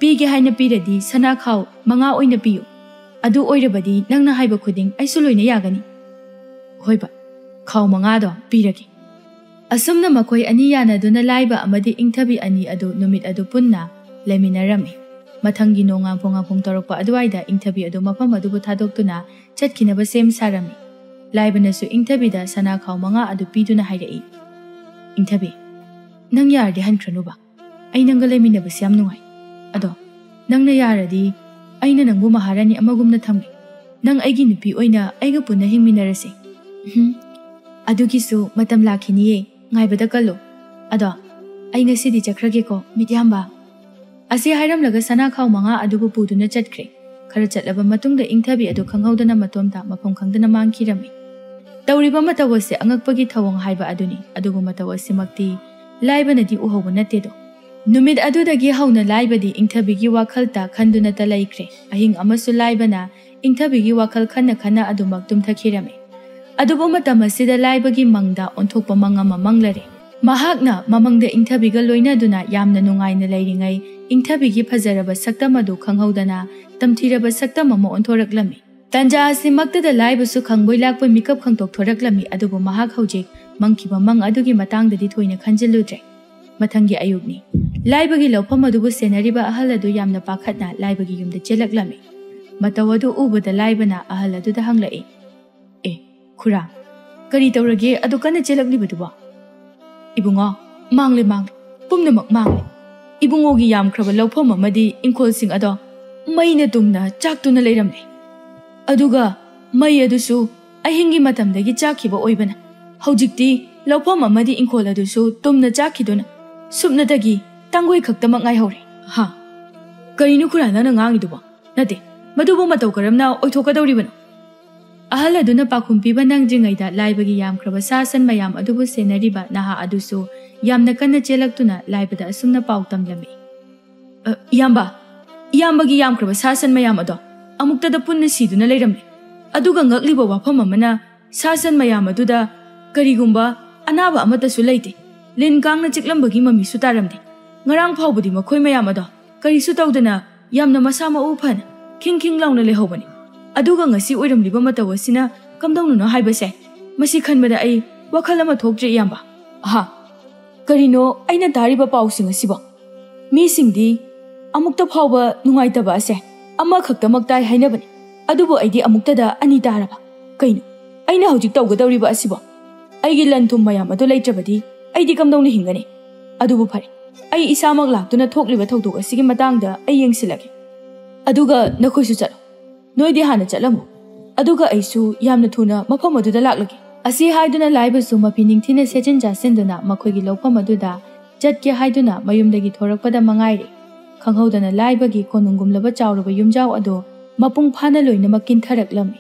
ꯄꯤꯒꯦ ꯍꯥꯏꯅ ꯄꯤꯔꯗꯤ ꯁꯅꯥ ꯈꯥꯎ ꯃꯉꯥ ꯑꯣꯏꯅ ꯄꯤꯌꯨ꯫ ꯑꯗꯨ ꯑꯣꯏꯔꯕꯗꯤ ꯅꯪꯅ ꯍꯥꯏꯕ ꯈꯨꯗꯤꯡ ꯑꯩꯁꯨ ꯂꯣꯏꯅ ꯌꯥꯒꯅꯤ꯫" "ꯍꯣꯏꯕ, ꯈꯥꯎ ꯃꯉꯥꯗꯣ ꯄꯤꯔꯒꯦ꯫" ꯑꯁꯨꯝꯅ ꯃꯈꯣꯏ ꯑꯅꯤ ꯌꯥꯅꯗꯨꯅ ꯂꯥꯏꯕ ꯑꯃꯗꯤ ꯏꯪꯊꯕꯤ ꯑꯅꯤ ꯑꯗꯨ ꯅꯨꯃꯤꯠ ꯑꯗꯨ ꯄꯨꯟꯅ ꯂꯩꯃꯤꯟꯅꯔꯝꯃꯤ꯫ ꯃꯊꯪꯒꯤ ꯅꯣꯡꯉꯥꯟ ꯄꯨꯡ ꯉꯥꯄꯨꯡ ꯇꯔꯨꯛꯄ ꯑꯗꯨꯋꯥꯏꯗ ꯏꯪꯊꯕꯤ ꯑꯗꯨ ꯃꯐꯝ ꯑꯗꯨꯕꯨ ꯊꯥꯗꯣꯛꯇꯨꯅ ꯆꯠꯈꯤꯅꯕ ꯁꯦꯝ ꯁꯥꯔꯝꯃꯤ꯫ ꯂꯥꯏꯕꯅꯁꯨ ꯏꯪꯊꯕꯤꯗ ꯁꯅꯥ ꯈꯥꯎ ꯃꯉꯥ ꯑꯗꯨ ꯄꯤꯗꯨꯅ ꯍꯥꯏꯔꯛꯏ, "ꯏꯪꯊꯕꯤ, ꯅꯪ ꯌꯥꯔꯗꯤ ꯍꯟꯈ꯭ꯔꯅꯨꯕ꯫ ꯑꯩ ꯅꯪꯒ ꯂꯩꯃꯤꯟꯅꯕꯁꯦ ꯌꯥꯝ ꯅꯨꯡꯉꯥꯏ꯫ ꯑꯗꯣ ꯅꯪꯅ ꯌꯥꯔꯗꯤ ꯑꯩꯅ ꯅꯪꯕꯨ ꯃꯍꯥꯔꯥꯅꯤ ꯑꯃꯒꯨꯝꯅ ꯊꯝꯒꯦ꯫ ꯅꯪ ꯑꯩꯒꯤ ꯅꯨꯄꯤ ꯑꯣꯏꯅ ꯑꯩꯒ ꯄꯨꯟꯅ ꯍꯤꯡꯃꯤꯟꯅꯔꯁꯦ꯫" "ꯎꯝ, ꯑꯗꯨꯒꯤꯁꯨ ꯃꯇꯝ ꯂꯥꯛꯈꯤꯅꯤꯌꯦ, ꯉꯥꯏꯕꯗ ꯀꯜꯂꯨ꯫ ꯑꯗꯣ ꯑꯩ ꯉꯁꯤꯗꯤ ꯆꯠꯈ꯭ꯔꯒꯦꯀꯣ, ꯃꯤꯠꯌꯥꯝꯕ꯫" ꯑꯁꯤ ꯍꯥꯏꯔꯝꯂꯒ ꯁꯅꯥ ꯈꯥꯎ ꯃꯉꯥ ꯑꯗꯨꯕꯨ ꯄꯨꯗꯨꯅ ꯆꯠꯈ꯭ꯔꯦ꯫ ꯈꯔ ꯆꯠꯂꯕ ꯃꯇꯨꯡꯗ ꯏꯪꯊꯕꯤ ꯑꯗꯨ ꯈꯪꯍꯧꯗꯅ ꯃꯇꯣꯝꯇ ꯃꯐꯝ ꯈꯪꯗꯅ ꯃꯥꯡꯈꯤꯔꯝꯃꯤ꯫ ꯇꯧꯔꯤꯕ ꯃꯇꯧ ꯑꯁꯤ ꯑꯉꯛꯄꯒꯤ ꯊꯧꯑꯣꯡ ꯍꯥꯏꯕ ꯑꯗꯨꯅꯤ꯫ ꯑꯗꯨꯕꯨ ꯃꯇꯧ ꯑꯁꯤꯃꯛꯇꯤ ꯂꯥꯏꯕꯅꯗꯤ ꯎꯍꯧꯕ ꯅꯠꯇꯦꯗꯣ꯫ ꯅꯨꯃꯤꯠ ꯑꯗꯨꯗꯒꯤ ꯍꯧꯅ ꯂꯥꯏꯕꯗꯤ ꯏꯪꯊꯕꯤꯒꯤ ꯋꯥꯈꯜꯇ ꯈꯟꯗꯨꯅꯇ ꯂꯩꯈ꯭ꯔꯦ꯫ ꯑꯍꯤꯡ ꯑꯃꯁꯨ ꯂꯥꯏꯕꯅ ꯏꯪꯊꯕꯤꯒꯤ ꯋꯥꯈꯜ ꯈꯟꯅ ꯈꯟꯅ ꯑꯗꯨꯃꯛ ꯇꯨꯝꯊꯈꯤꯔꯝꯃꯤ꯫ ꯑꯗꯨꯕꯨ ꯃꯇꯝ ꯑꯁꯤꯗ ꯂꯥꯏꯕꯒꯤ ꯃꯪꯗ ꯑꯣꯟꯊꯣꯛꯄ ꯃꯪ ꯑꯃ ꯃꯪꯂꯔꯦ꯫ ꯃꯍꯥꯛꯅ ꯃꯃꯪꯗ ꯏꯪꯊꯕꯤꯒ ꯂꯣꯏꯅꯗꯨꯅ ꯌꯥꯝꯅ ꯅꯨꯡꯉꯥꯏꯅ ꯂꯩꯔꯤꯉꯩ, ꯏꯪꯊꯕꯤꯒꯤ ꯐꯖꯔꯕ ꯁꯛꯇꯝ ꯑꯗꯨ ꯈꯪꯍꯧꯗꯅ ꯇꯝꯊꯤꯔꯕ ꯁꯛꯇꯝ ꯑꯃ ꯑꯣꯟꯊꯣꯔꯛꯂꯝꯃꯤ꯫ ꯇꯟꯖꯥ ꯑꯁꯤꯃꯛꯇꯗ ꯂꯥꯏꯕꯁꯨ ꯈꯪꯕꯣꯏ ꯂꯥꯛꯄꯣꯏ ꯃꯤꯀꯞ ꯈꯪꯇꯣꯛ ꯊꯣꯔꯛꯂꯝꯃꯤ, ꯑꯗꯨꯕꯨ ꯃꯍꯥꯛ ꯍꯧꯖꯤꯛ ꯃꯪꯈꯤꯕ ꯃꯪ ꯑꯗꯨꯒꯤ ꯃꯇꯥꯡꯗꯗꯤ ꯊꯣꯏꯅ ꯈꯟꯖꯤꯜꯂꯨꯗ꯭ꯔꯦ꯫ ꯃꯊꯪꯒꯤ ꯑꯌꯨꯛꯅꯤ꯫ ꯂꯥꯏꯕꯒꯤ ꯂꯧꯐꯝ ꯑꯗꯨꯕꯨ ꯁꯦꯟꯅꯔꯤꯕ ꯑꯍꯜ ꯑꯗꯨ ꯌꯥꯝꯅ ꯄꯥꯈꯠꯅ ꯂꯥꯏꯕꯒꯤ ꯌꯨꯝꯗ ꯆꯦꯜꯂꯛꯂꯝꯃꯤ꯫ ꯃꯇꯧ ꯑꯗꯨ ꯎꯕꯗ ꯂꯥꯏꯕꯅ ꯑꯍꯜ ꯑꯗꯨꯗ ꯍꯪꯂꯛꯏ, "ꯑꯦ, ꯈꯨꯔꯥ, ꯀꯔꯤ ꯇꯧꯔꯒꯦ ꯑꯗꯨ ꯀꯟꯅ ꯆꯦꯜꯂꯛꯂꯤꯕꯗꯨꯕꯣ?" "ꯏꯕꯨꯡꯉꯣ, ꯃꯥꯡꯂꯦ, ꯃꯥꯡꯂꯦ, ꯄꯨꯝꯅꯃꯛ ꯃꯥꯡꯂꯦ꯫ ꯏꯕꯨꯡꯉꯣꯒꯤ ꯌꯥꯝꯈ꯭ꯔꯕ ꯂꯧꯐꯝ ꯑꯃꯗꯤ ꯏꯪꯈꯣꯜꯁꯤꯡ ꯑꯗꯣ ꯃꯩꯅ ꯇꯨꯝꯅ ꯆꯥꯛꯇꯨꯅ ꯂꯩꯔꯝꯂꯦ꯫ ꯑꯗꯨꯒ ꯃꯩ ꯑꯗꯨꯁꯨ ꯑꯍꯤꯡꯒꯤ ꯃꯇꯝꯗꯒꯤ ꯆꯥꯛꯈꯤꯕ ꯑꯣꯏꯕꯅ ꯍꯧꯖꯤꯛꯇꯤ ꯂꯧꯐꯝ ꯑꯃꯗꯤ ꯏꯪꯈꯣꯜ ꯑꯗꯨꯁꯨ ꯇꯨꯝꯅ ꯆꯥꯛꯈꯤꯗꯨꯅ ꯁꯨꯞꯅꯇꯒꯤ ꯇꯥꯡꯒꯣꯏ ꯈꯛꯇꯃꯛ ꯉꯥꯏꯍꯧꯔꯦ꯫" "ꯍꯥ? ꯀꯔꯤꯅꯣ ꯈꯨꯔꯥ ꯅꯪꯅ ꯉꯥꯡꯉꯤꯗꯨꯕꯣ? ꯅꯠꯇꯦ, ꯃꯗꯨꯕꯨ ꯃꯇꯧ ꯀꯔꯝꯅ ꯑꯣꯏꯊꯣꯛꯀꯗꯧꯔꯤꯕꯅꯣ?" ꯑꯍꯜ ꯑꯗꯨꯅ ꯄꯥꯎꯈꯨꯝ ꯄꯤꯕ ꯅꯪꯗ꯭ꯔꯤꯉꯩꯗ ꯂꯥꯏꯕꯒꯤ ꯌꯥꯝꯈ꯭ꯔꯕ ꯁꯥ ꯁꯟ ꯃꯌꯥꯝ ꯑꯗꯨꯕꯨ ꯁꯦꯟꯅꯔꯤꯕ ꯅꯍꯥ ꯑꯗꯨꯁꯨ ꯌꯥꯝꯅ ꯀꯟꯅ ꯆꯦꯜꯂꯛꯇꯨꯅ ꯂꯥꯏꯕꯗ ꯑꯁꯨꯝꯅ ꯄꯥꯎ ꯇꯝꯂꯝꯃꯤ, "ꯑ, ꯏꯌꯥꯝꯕ, ꯏꯌꯥꯝꯕꯒꯤ ꯌꯥꯝꯈ꯭ꯔꯕ ꯁꯥ ꯁꯟ ꯃꯌꯥꯝ ꯑꯗꯣ ꯑꯃꯨꯛꯇꯗ ꯄꯨꯟꯅ ꯁꯤꯗꯨꯅ ꯂꯩꯔꯝꯂꯦ꯫ ꯑꯗꯨꯒ ꯉꯛꯂꯤꯕ ꯋꯥꯐꯝ ꯑꯃꯅ, ꯁꯥ ꯁꯟ ꯃꯌꯥꯝ ꯑꯗꯨꯗ ꯀꯔꯤꯒꯨꯝꯕ ꯑꯅꯥꯕ ꯑꯃꯠꯇꯁꯨ ꯂꯩꯇꯦ꯫ ꯂꯤꯟ ꯀꯥꯡꯅ ꯆꯤꯛꯂꯝꯕꯒꯤ ꯃꯃꯤꯁꯨ ꯇꯥꯔꯝꯗꯦ꯫ ꯉꯔꯥꯡ ꯐꯥꯎꯕꯗꯤ ꯃꯈꯣꯏ ꯃꯌꯥꯝ ꯑꯗꯣ ꯀꯔꯤꯁꯨ ꯇꯧꯗꯅ ꯌꯥꯝꯅ ꯃꯁꯥ ꯃꯎ ꯐꯅ ꯈꯤꯡ ꯈꯤꯡ ꯂꯥꯎꯅ ꯂꯩꯍꯧꯕꯅꯤ꯫ ꯑꯗꯨꯒ ꯉꯁꯤ ꯑꯣꯏꯔꯝꯂꯤꯕ ꯃꯇꯧ ꯑꯁꯤꯅ ꯀꯝꯗꯧꯅꯅꯣ ꯍꯥꯏꯕꯁꯦ, ꯃꯁꯤ ꯈꯟꯕꯗ ꯑꯩ ꯋꯥꯈꯜ ꯑꯃ ꯊꯣꯛꯇ꯭ꯔꯦ, ꯏꯌꯥꯝꯕ꯫" "ꯑꯍꯥ, ꯀꯔꯤꯅꯣ ꯑꯩꯅ ꯇꯥꯔꯤꯕ ꯄꯥꯎꯁꯤꯡ ꯑꯁꯤꯕꯣ? ꯃꯤꯁꯤꯡꯗꯤ ꯑꯃꯨꯛꯇ ꯐꯥꯎꯕ ꯅꯨꯡꯉꯥꯏꯇꯕ ꯑꯁꯦ ꯑꯃꯈꯛꯇꯃꯛ ꯇꯥꯏ ꯍꯥꯏꯅꯕꯅꯤ, ꯑꯗꯨꯕꯨ ꯑꯩꯗꯤ ꯑꯃꯨꯛꯇꯗ ꯑꯅꯤ ꯇꯥꯔꯕ꯫ ꯀꯩꯅꯣ ꯑꯩꯅ ꯍꯧꯖꯤꯛ ꯇꯧꯒꯗꯧꯔꯤꯕ ꯑꯁꯤꯕꯣ? ꯑꯩꯒꯤ ꯂꯟ ꯊꯨꯝ ꯃꯌꯥꯝ ꯑꯗꯨ ꯂꯩꯇ꯭ꯔꯕꯗꯤ ꯑꯩꯗꯤ ꯀꯝꯗꯧꯅ ꯍꯤꯡꯒꯅꯤ? ꯑꯗꯨꯕꯨ ꯐꯔꯦ, ꯑꯩ ꯏꯁꯥꯃꯛ ꯂꯥꯛꯇꯨꯅ ꯊꯣꯛꯂꯤꯕ ꯊꯧꯗꯣꯛ ꯑꯁꯤꯒꯤ ꯃꯇꯥꯡꯗ ꯑꯩ ꯌꯦꯡꯁꯤꯜꯂꯒꯦ꯫ ꯑꯗꯨꯒ ꯅꯈꯣꯏꯁꯨ ꯆꯠꯂꯣ꯫ ꯅꯣꯏꯗꯤ ꯍꯥꯟꯅ ꯆꯠꯂꯝꯃꯨ, ꯑꯗꯨꯒ ꯑꯩꯁꯨ ꯌꯥꯝꯅ ꯊꯨꯅ ꯃꯐꯝ ꯑꯗꯨꯗ ꯂꯥꯛꯂꯒꯦ꯫" ꯑꯁꯤ ꯍꯥꯏꯗꯨꯅ ꯂꯥꯏꯕꯁꯨ ꯃꯐꯤ ꯅꯤꯡꯊꯤꯅ ꯁꯦꯠꯆꯤꯟ ꯆꯥꯁꯤꯟꯗꯨꯅ ꯃꯈꯣꯏꯒꯤ ꯂꯧꯐꯝ ꯑꯗꯨꯗ ꯆꯠꯀꯦ ꯍꯥꯏꯗꯨꯅ ꯃꯌꯨꯝꯗꯒꯤ ꯊꯣꯔꯛꯄꯗ ꯃꯉꯥꯏꯔꯦ, ꯈꯪꯍꯧꯗꯅ ꯂꯥꯏꯕꯒꯤ ꯀꯣꯅꯨꯡꯒꯨꯝꯂꯕ ꯆꯥꯎꯔꯕ ꯌꯨꯝꯖꯥꯎ ꯑꯗꯨ ꯃꯄꯨꯡ ꯐꯥꯅ ꯂꯣꯏꯅꯃꯛ ꯀꯤꯟꯊꯔꯛꯂꯝꯃꯤ꯫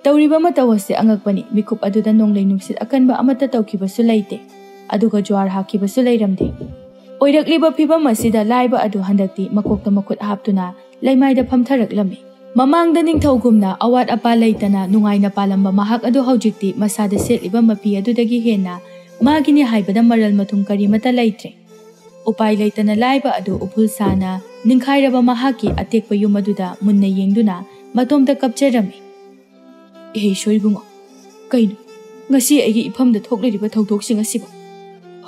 ꯇꯧꯔꯤꯕ ꯃꯇꯧ ꯑꯁꯤ ꯑꯉꯛꯄꯅꯤ꯫ ꯃꯤꯀꯨꯞ ꯑꯗꯨꯗ ꯅꯣꯡꯂꯩ ꯅꯨꯡꯁꯤꯠ ꯑꯀꯟꯕ ꯑꯃꯠꯇ ꯇꯧꯈꯤꯕꯁꯨ ꯂꯩꯇꯦ, ꯑꯗꯨꯒ ꯖ꯭ꯋꯥꯔ ꯍꯥꯈꯤꯕꯁꯨ ꯂꯩꯔꯝꯗꯦ꯫ ꯑꯣꯏꯔꯛꯂꯤꯕ ꯐꯤꯚꯝ ꯑꯁꯤꯗ ꯂꯥꯏꯕ ꯑꯗꯨ ꯍꯟꯗꯛꯇꯤ ꯃꯀꯣꯛꯇ ꯃꯈꯨꯠ ꯍꯥꯞꯇꯨꯅ ꯂꯩꯃꯥꯏꯗ ꯐꯝꯊꯔꯛꯂꯝꯃꯤ꯫ ꯃꯃꯥꯡꯗ ꯅꯤꯡꯊꯧꯒꯨꯝꯅ ꯑꯋꯥꯠ ꯑꯄꯥ ꯂꯩꯇꯅ ꯅꯨꯡꯉꯥꯏꯅ ꯄꯥꯜꯂꯝꯕ ꯃꯍꯥꯛ ꯑꯗꯨ ꯍꯧꯖꯤꯛꯇꯤ ꯃꯁꯥꯗ ꯁꯦꯠꯂꯤꯕ ꯃꯐꯤ ꯑꯗꯨꯗꯒꯤ ꯍꯦꯟꯅ ꯃꯥꯒꯤꯅꯤ ꯍꯥꯏꯕꯗ ꯃꯔꯜ ꯃꯊꯨꯝ ꯀꯔꯤꯃꯠꯇ ꯂꯩꯇ꯭ꯔꯦ꯫ ꯎꯄꯥꯏ ꯂꯩꯇꯅ ꯂꯥꯏꯕ ꯑꯗꯨ ꯎꯐꯨꯜ ꯁꯥꯅ ꯅꯤꯡꯈꯥꯏꯔꯕ ꯃꯍꯥꯛꯀꯤ ꯑꯇꯦꯛꯄ ꯌꯨꯝ ꯑꯗꯨꯗ ꯃꯨꯟꯅ ꯌꯦꯡꯗꯨꯅ ꯃꯇꯣꯝꯇ ꯀꯞꯆꯔꯝꯃꯤ꯫ "ꯑꯦ ꯏꯁꯣꯔ ꯏꯕꯨꯡꯉꯣ, ꯀꯩꯅꯣ ꯉꯁꯤ ꯑꯩꯒꯤ ꯏꯐꯝꯗ ꯊꯣꯛꯂꯤꯕ ꯊꯧꯗꯣꯛꯁꯤꯡ ꯑꯁꯤꯕꯨ?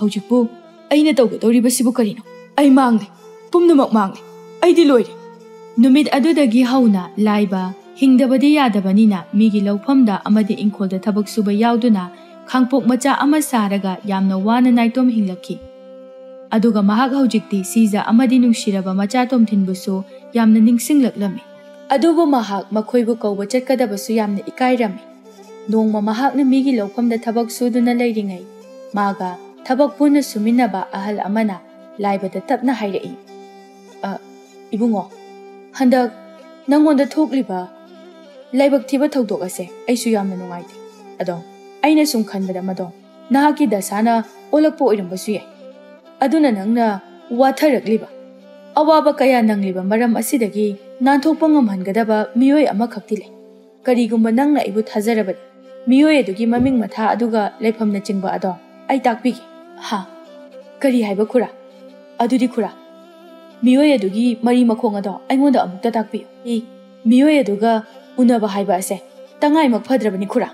ꯍꯧꯖꯤꯛꯄꯨ ꯑꯩꯅ ꯇꯧꯒꯗꯧꯔꯤꯕꯁꯤꯕꯨ ꯀꯔꯤꯅꯣ? ꯑꯩ ꯃꯥꯡꯂꯦ꯫ ꯄꯨꯝꯅꯃꯛ ꯃꯥꯡꯂꯦ꯫ ꯑꯩꯗꯤ ꯂꯣꯏꯔꯦ꯫ ꯅꯨꯃꯤꯠ ꯑꯗꯨꯗꯒꯤ ꯍꯧꯅ ꯂꯥꯏꯕ ꯍꯤꯡꯗꯕꯗꯤ ꯌꯥꯗꯕꯅꯤꯅ ꯃꯤꯒꯤ ꯂꯧꯐꯝꯗ ꯑꯃꯗꯤ ꯏꯪꯈꯣꯜꯗ ꯊꯕꯛ ꯁꯨꯕ ꯌꯥꯎꯗꯨꯅ ꯈꯥꯡꯄꯣꯛ ꯃꯆꯥ ꯑꯃ ꯁꯥꯔꯒ ꯌꯥꯝꯅ ꯋꯥꯅ ꯅꯥꯏꯇꯣꯝ ꯍꯤꯡꯂꯛꯈꯤ꯫ ꯑꯗꯨꯒ ꯃꯍꯥꯛ ꯍꯧꯖꯤꯛꯇꯤ ꯁꯤꯖ ꯑꯃꯗꯤ ꯅꯨꯡꯁꯤꯔꯕ ꯃꯆꯥ ꯇꯣꯝꯊꯤꯟꯕꯨꯁꯨ ꯌꯥꯝꯅ ꯅꯤꯡꯁꯤꯡꯂꯛꯂꯝꯃꯤ꯫ ꯑꯗꯨꯕꯨ ꯃꯍꯥꯛ ꯃꯈꯣꯏꯕꯨ ꯀꯧꯕ ꯆꯠꯀꯗꯕꯁꯨ ꯌꯥꯝꯅ ꯏꯀꯥꯏꯔꯝꯃꯤ꯫ ꯅꯣꯡꯃ ꯃꯍꯥꯛꯅ ꯃꯤꯒꯤ ꯂꯧꯐꯝꯗ ꯊꯕꯛ ꯁꯨꯗꯨꯅ ꯂꯩꯔꯤꯉꯩ, ꯃꯥꯒ ꯊꯕꯛ ꯄꯨꯟꯅ ꯁꯨꯃꯤꯟꯅꯕ ꯑꯍꯜ ꯑꯃꯅ ꯂꯥꯏꯕꯗ ꯇꯞꯅ ꯍꯥꯏꯔꯛꯏ, "ꯑ, ꯏꯕꯨꯡꯉꯣ, ꯍꯟꯗꯛ ꯅꯪꯉꯣꯟꯗ ꯊꯣꯛꯂꯤꯕ ꯂꯥꯏꯕꯛ ꯊꯤꯕ ꯊꯧꯗꯣꯛ ꯑꯁꯦ ꯑꯩꯁꯨ ꯌꯥꯝꯅ ꯅꯨꯡꯉꯥꯏꯇꯦ꯫ ꯑꯗꯣ ꯑꯩꯅ ꯁꯨꯝ ꯈꯟꯕꯗ ꯃꯗꯣ ꯅꯍꯥꯛꯀꯤ ꯗꯁꯥꯅ ꯑꯣꯜꯂꯛꯄ ꯑꯣꯏꯔꯝꯕꯁꯨ ꯌꯥꯏ꯫ ꯑꯗꯨꯅ ꯅꯪꯅ ꯋꯥꯊꯔꯛꯂꯤꯕ, ꯑꯋꯥꯕ ꯀꯌꯥ ꯅꯪꯂꯤꯕ ꯃꯔꯝ ꯑꯁꯤꯗꯒꯤ ꯅꯥꯟꯊꯣꯛꯄ ꯉꯝꯍꯟꯒꯗꯕ ꯃꯤꯑꯣꯏ ꯑꯃꯈꯛꯇꯤ ꯂꯩ꯫ ꯀꯔꯤꯒꯨꯝꯕ ꯅꯪꯅ ꯑꯩꯕꯨ ꯊꯥꯖꯔꯕꯗꯤ, ꯃꯤꯑꯣꯏ ꯑꯗꯨꯒꯤ ꯃꯃꯤꯡ ꯃꯊꯥ ꯑꯗꯨꯒ ꯂꯩꯐꯝꯅꯆꯤꯡꯕ ꯑꯗꯣ ꯑꯩ ꯇꯥꯛꯄꯤꯒꯦ꯫" "ꯍꯥ? ꯀꯔꯤ ꯍꯥꯏꯕ ꯈꯨꯔꯥ? ꯑꯗꯨꯗꯤ ꯈꯨꯔꯥ, ꯃꯤꯑꯣꯏ ꯑꯗꯨꯒꯤ ꯃꯔꯤ ꯃꯈꯣꯡ ꯑꯗꯣ ꯑꯩꯉꯣꯟꯗ ꯑꯃꯨꯛꯇ ꯇꯥꯛꯄꯤꯌꯨ꯫ ꯏ, ꯃꯤꯑꯣꯏ ꯑꯗꯨꯒ ꯎꯅꯕ ꯍꯥꯏꯕ ꯑꯁꯦ ꯇꯉꯥꯏꯃꯛ ꯐꯗ꯭ꯔꯕꯅꯤ ꯈꯨꯔꯥ꯫"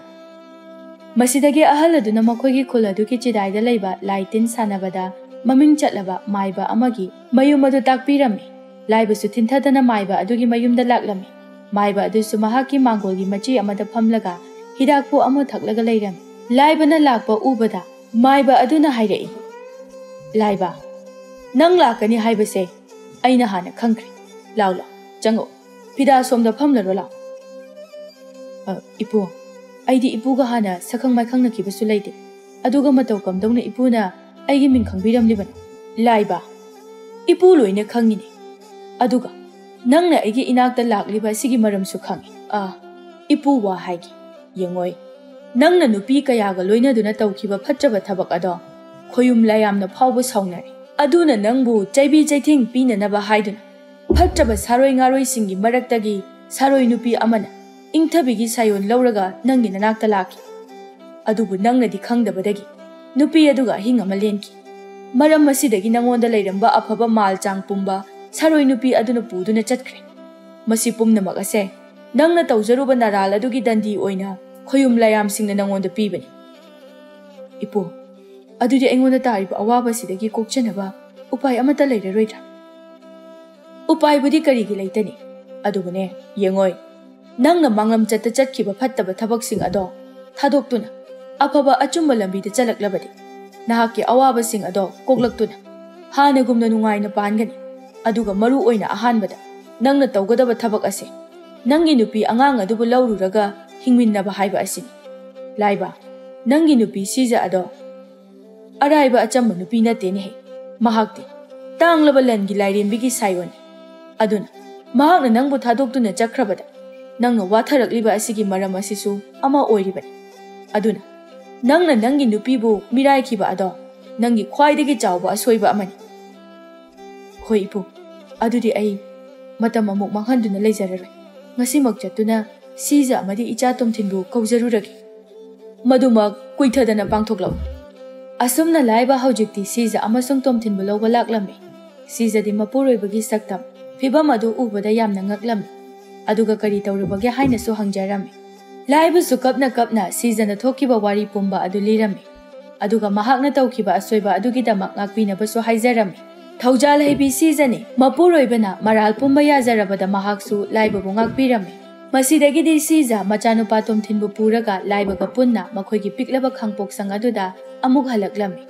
ꯃꯁꯤꯗꯒꯤ ꯑꯍꯜ ꯑꯗꯨꯅ ꯃꯈꯣꯏꯒꯤ ꯈꯨꯜ ꯑꯗꯨꯒꯤ ꯆꯤꯗꯥꯏꯗ ꯂꯩꯕ ꯂꯥꯏ ꯇꯤꯟ ꯁꯥꯟꯅꯕꯗ ꯃꯃꯤꯡ ꯆꯠꯂꯕ ꯃꯥꯏꯕ ꯑꯃꯒꯤ ꯃꯌꯨꯝ ꯑꯗꯨ ꯇꯥꯛꯄꯤꯔꯝꯃꯤ꯫ ꯂꯥꯏꯕꯁꯨ ꯊꯤꯟꯊꯗꯅ ꯃꯥꯏꯕ ꯑꯗꯨꯒꯤ ꯃꯌꯨꯝꯗ ꯂꯥꯛꯂꯝꯃꯤ꯫ ꯃꯥꯏꯕ ꯑꯗꯨꯁꯨ ꯃꯍꯥꯛꯀꯤ ꯃꯥꯡꯒꯣꯜꯒꯤ ꯃꯆꯤ ꯑꯃꯗ ꯐꯝꯂꯒ ꯍꯤꯗꯥꯛꯄꯨ ꯑꯃ ꯊꯛꯂꯒ ꯂꯩꯔꯝꯃꯤ꯫ ꯂꯥꯏꯕꯅ ꯂꯥꯛꯄ ꯎꯕꯗ ꯃꯥꯏꯕ ꯑꯗꯨꯅ ꯍꯥꯏꯔꯛꯏ, "ꯂꯥꯏꯕ, ꯅꯪ ꯂꯥꯛꯀꯅꯤ ꯍꯥꯏꯕꯁꯦ ꯑꯩꯅ ꯍꯥꯟꯅ ꯈꯪꯈ꯭ꯔꯦ꯫ ꯂꯥꯎ, ꯂꯥꯎ, ꯆꯪꯉꯛꯎ꯫ ꯐꯤꯗꯥ ꯁꯣꯝꯗ ꯐꯝꯂꯔꯣ, ꯂꯥꯎ꯫" "ꯑ, ꯏꯄꯨ, ꯑꯩꯗꯤ ꯏꯄꯨꯒ ꯍꯥꯟꯅ ꯁꯛꯈꯪ ꯃꯥꯏꯈꯪꯅꯈꯤꯕꯁꯨ ꯂꯩꯇꯦ꯫ ꯑꯗꯨꯒ ꯃꯇꯧ ꯀꯝꯗꯧꯅ ꯏꯄꯨꯅ ꯑꯩꯒꯤ ꯃꯤꯡ ꯈꯪꯕꯤꯔꯝꯂꯤꯕꯅꯣ?" "ꯂꯥꯏꯕ, ꯏꯄꯨ ꯂꯣꯏꯅ ꯈꯪꯉꯤꯅꯦ꯫ ꯑꯗꯨꯒ ꯅꯪꯅ ꯑꯩꯒꯤ ꯏꯅꯥꯛꯇ ꯂꯥꯛꯂꯤꯕ ꯑꯁꯤꯒꯤ ꯃꯔꯝꯁꯨ ꯈꯪꯉꯤ꯫ ꯑꯥ, ꯏꯄꯨ ꯋꯥ ꯍꯥꯏꯒꯦ꯫ ꯌꯦꯡꯉꯣꯏ, ꯅꯪꯅ ꯅꯨꯄꯤ ꯀꯌꯥꯒ ꯂꯣꯏꯅꯗꯨꯅ ꯇꯧꯈꯤꯕ ꯐꯠꯇ꯭ꯔꯕ ꯊꯕꯛ ꯑꯗꯣ ꯈꯣꯌꯨꯝ ꯂꯥꯌꯥꯝꯅ ꯐꯥꯎꯕ ꯁꯥꯎꯅꯔꯦ꯫ ꯑꯗꯨꯅ ꯅꯪꯕꯨ ꯆꯩꯕꯤ ꯆꯩꯊꯦꯡ ꯄꯤꯅꯅꯕ ꯍꯥꯏꯗꯨꯅ ꯐꯠꯇ꯭ꯔꯕ ꯁꯥꯔꯣꯏ ꯉꯥꯔꯣꯏꯁꯤꯡꯒꯤ ꯃꯔꯛꯇꯒꯤ ꯁꯥꯔꯣꯏ ꯅꯨꯄꯤ ꯑꯃꯅ ꯏꯪꯊꯕꯤꯒꯤ ꯁꯥꯌꯣꯟ ꯂꯧꯔꯒ ꯅꯪꯒꯤ ꯅꯅꯥꯛꯇ ꯂꯥꯛꯈꯤ꯫ ꯑꯗꯨꯕꯨ ꯅꯪꯅꯗꯤ ꯈꯪꯗꯕꯗꯒꯤ ꯅꯨꯄꯤ ꯑꯗꯨꯒ ꯑꯍꯤꯡ ꯑꯃ ꯂꯦꯟꯈꯤ꯫ ꯃꯔꯝ ꯑꯁꯤꯗꯒꯤ ꯅꯉꯣꯟꯗ ꯂꯩꯔꯝꯕ ꯑꯐꯕ ꯃꯥꯜ ꯆꯥꯡ ꯄꯨꯝꯕ ꯁꯥꯔꯣꯏ ꯅꯨꯄꯤ ꯑꯗꯨꯅ ꯄꯨꯗꯨꯅ ꯆꯠꯈ꯭ꯔꯦ꯫ ꯃꯁꯤ ꯄꯨꯝꯅꯃꯛ ꯑꯁꯦ ꯅꯪꯅ ꯇꯧꯖꯔꯨꯕ ꯅꯔꯥꯜ ꯑꯗꯨꯒꯤ ꯗꯟꯗꯤ ꯑꯣꯏꯅ ꯈꯣꯌꯨꯝ ꯂꯥꯌꯥꯝꯁꯤꯡꯅ ꯅꯉꯣꯟꯗ ꯄꯤꯕꯅꯤ꯫ ꯏꯄꯨ, ꯑꯗꯨꯗꯤ ꯑꯩꯉꯣꯟꯗ ꯇꯥꯔꯤꯕ ꯑꯋꯥꯕꯁꯤꯗꯒꯤ ꯀꯣꯛꯆꯅꯕ ꯎꯄꯥꯏ ꯑꯃꯠꯇ ꯂꯩꯔꯔꯣꯏꯗ꯭ꯔꯥ? ꯎꯄꯥꯏꯕꯨꯗꯤ ꯀꯔꯤꯒꯤ ꯂꯩꯇꯅꯤ? ꯑꯗꯨꯕꯨꯅꯦ, ꯌꯦꯡꯉꯣꯏ, ꯅꯪꯅ ꯃꯥꯡꯂꯝꯆꯠꯇ ꯆꯠꯈꯤꯕ ꯐꯠꯇꯕ ꯊꯕꯛꯁꯤꯡ ꯑꯗꯣ ꯊꯥꯗꯣꯛꯇꯨꯅ ꯑꯐꯕ ꯑꯆꯨꯝꯕ ꯂꯝꯕꯤꯗ ꯆꯠꯂꯛꯂꯕꯗꯤ, ꯅꯍꯥꯛꯀꯤ ꯑꯋꯥꯕꯁꯤꯡ ꯑꯗꯣ ꯀꯣꯛꯂꯛꯇꯨꯅ ꯍꯥꯟꯅꯒꯨꯝꯅ ꯅꯨꯡꯉꯥꯏꯅ ꯄꯥꯟꯒꯅꯤ꯫ ꯑꯗꯨꯒ ꯃꯔꯨ ꯑꯣꯏꯅ ꯑꯍꯥꯟꯕꯗ ꯅꯪꯅ ꯇꯧꯒꯗꯕ ꯊꯕꯛ ꯑꯁꯤ ꯅꯪꯒꯤ ꯅꯨꯄꯤ ꯑꯉꯥꯡ ꯑꯗꯨꯕꯨ ꯂꯧꯔꯨꯔꯒ ꯍꯤꯡꯃꯤꯟꯅꯕ ꯍꯥꯏꯕ ꯑꯁꯤꯅꯤ꯫ ꯂꯥꯏꯕ, ꯅꯪꯒꯤ ꯅꯨꯄꯤ ꯁꯤꯖ ꯑꯗꯣ ꯑꯔꯥꯏꯕ ꯑꯆꯝꯕ ꯅꯨꯄꯤ ꯅꯠꯇꯦꯅꯦꯍꯦ꯫ ꯃꯍꯥꯛꯇꯤ ꯇꯥꯡꯂꯕ ꯂꯟꯒꯤ ꯂꯥꯏꯔꯦꯝꯕꯤꯒꯤ ꯁꯥꯏꯑꯣꯟꯅꯤ꯫ ꯑꯗꯨꯅ ꯃꯍꯥꯛꯅ ꯅꯪꯕꯨ ꯊꯥꯗꯣꯛꯇꯨꯅ ꯆꯠꯈ꯭ꯔꯕꯗ ꯅꯪꯅ ꯋꯥꯊꯔꯛꯂꯤꯕ ꯑꯁꯤꯒꯤ ꯃꯔꯝ ꯑꯁꯤꯁꯨ ꯑꯃ ꯑꯣꯏꯔꯤꯕꯅꯤ꯫ ꯑꯗꯨꯅ ꯅꯪꯅ ꯅꯪꯒꯤ ꯅꯨꯄꯤꯕꯨ ꯃꯤꯔꯥꯏꯈꯤꯕ ꯑꯗꯣ ꯅꯪꯒꯤ ꯈ꯭ꯋꯥꯏꯗꯒꯤ ꯆꯥꯎꯕ ꯑꯁꯣꯏꯕ ꯑꯃꯅꯤ꯫ ꯍꯣꯏ ꯏꯄꯨ, ꯑꯗꯨꯗꯤ ꯑꯩ ꯃꯇꯝ ꯑꯃꯨꯛ ꯃꯥꯡꯍꯟꯗꯨꯅ ꯂꯩꯖꯔꯔꯣꯏ꯫ ꯉꯁꯤꯃꯛ ꯆꯠꯇꯨꯅ ꯁꯤꯖ ꯑꯃꯗꯤ ꯏꯆꯥ ꯇꯣꯝꯊꯤꯟꯕꯨ ꯀꯧꯖꯔꯨꯔꯒꯦ꯫ ꯃꯗꯨꯃꯛ ꯀꯨꯏꯊꯗꯅ ꯄꯥꯡꯊꯣꯛꯂꯛꯎ꯫ ꯑꯁꯨꯝꯅ ꯂꯥꯏꯕ ꯍꯧꯖꯤꯛꯇꯤ ꯁꯤꯖ ꯑꯃꯁꯨꯡ ꯇꯣꯝꯊꯤꯟꯕꯨ ꯂꯧꯕ ꯂꯥꯛꯂꯝꯃꯤ꯫ ꯁꯤꯖꯗꯤ ꯃꯄꯨꯔꯣꯏꯕꯒꯤ ꯁꯛꯇꯝ, ꯐꯤꯕꯝ ꯑꯗꯨ ꯎꯕꯗ ꯌꯥꯝꯅ ꯉꯛꯂꯝꯃꯤ꯫ ꯑꯗꯨꯒ ꯀꯔꯤ ꯇꯧꯔꯨꯕꯒꯦ ꯍꯥꯏꯅꯁꯨ ꯍꯪꯖꯔꯝꯃꯤ꯫ ꯂꯥꯏꯕꯁꯨ ꯀꯞꯅ ꯀꯞꯅ ꯁꯤꯖꯅ ꯊꯣꯛꯈꯤꯕ ꯋꯥꯔꯤ ꯄꯨꯝꯕ ꯑꯗꯨ ꯂꯤꯔꯝꯃꯤ꯫ ꯑꯗꯨꯒ ꯃꯍꯥꯛꯅ ꯇꯧꯈꯤꯕ ꯑꯁꯣꯏꯕ ꯑꯗꯨꯒꯤꯗꯃꯛ ꯉꯥꯛꯄꯤꯅꯕꯁꯨ ꯍꯥꯏꯖꯔꯝꯃꯤ꯫ ꯊꯧꯖꯥꯜ ꯍꯩꯕꯤ ꯁꯤꯖꯅꯤ꯫ ꯃꯄꯨꯔꯣꯏꯕꯅ ꯃꯔꯥꯜ ꯄꯨꯝꯕ ꯌꯥꯖꯔꯕꯗ ꯃꯍꯥꯛꯁꯨ ꯂꯥꯏꯕꯕꯨ ꯉꯥꯛꯄꯤꯔꯝꯃꯤ꯫ ꯃꯁꯤꯗꯒꯤꯗꯤ ꯁꯤꯖ ꯃꯆꯥꯅꯨꯄꯥ ꯇꯣꯝꯊꯤꯟꯕꯨ ꯄꯨꯔꯒ ꯂꯥꯏꯕꯒ ꯄꯨꯟꯅ ꯃꯈꯣꯏꯒꯤ ꯄꯤꯛꯂꯕ ꯈꯥꯡꯄꯣꯛꯁꯪ ꯑꯗꯨꯗ ꯑꯃꯨꯛ ꯍꯜꯂꯛꯂꯝꯃꯤ꯫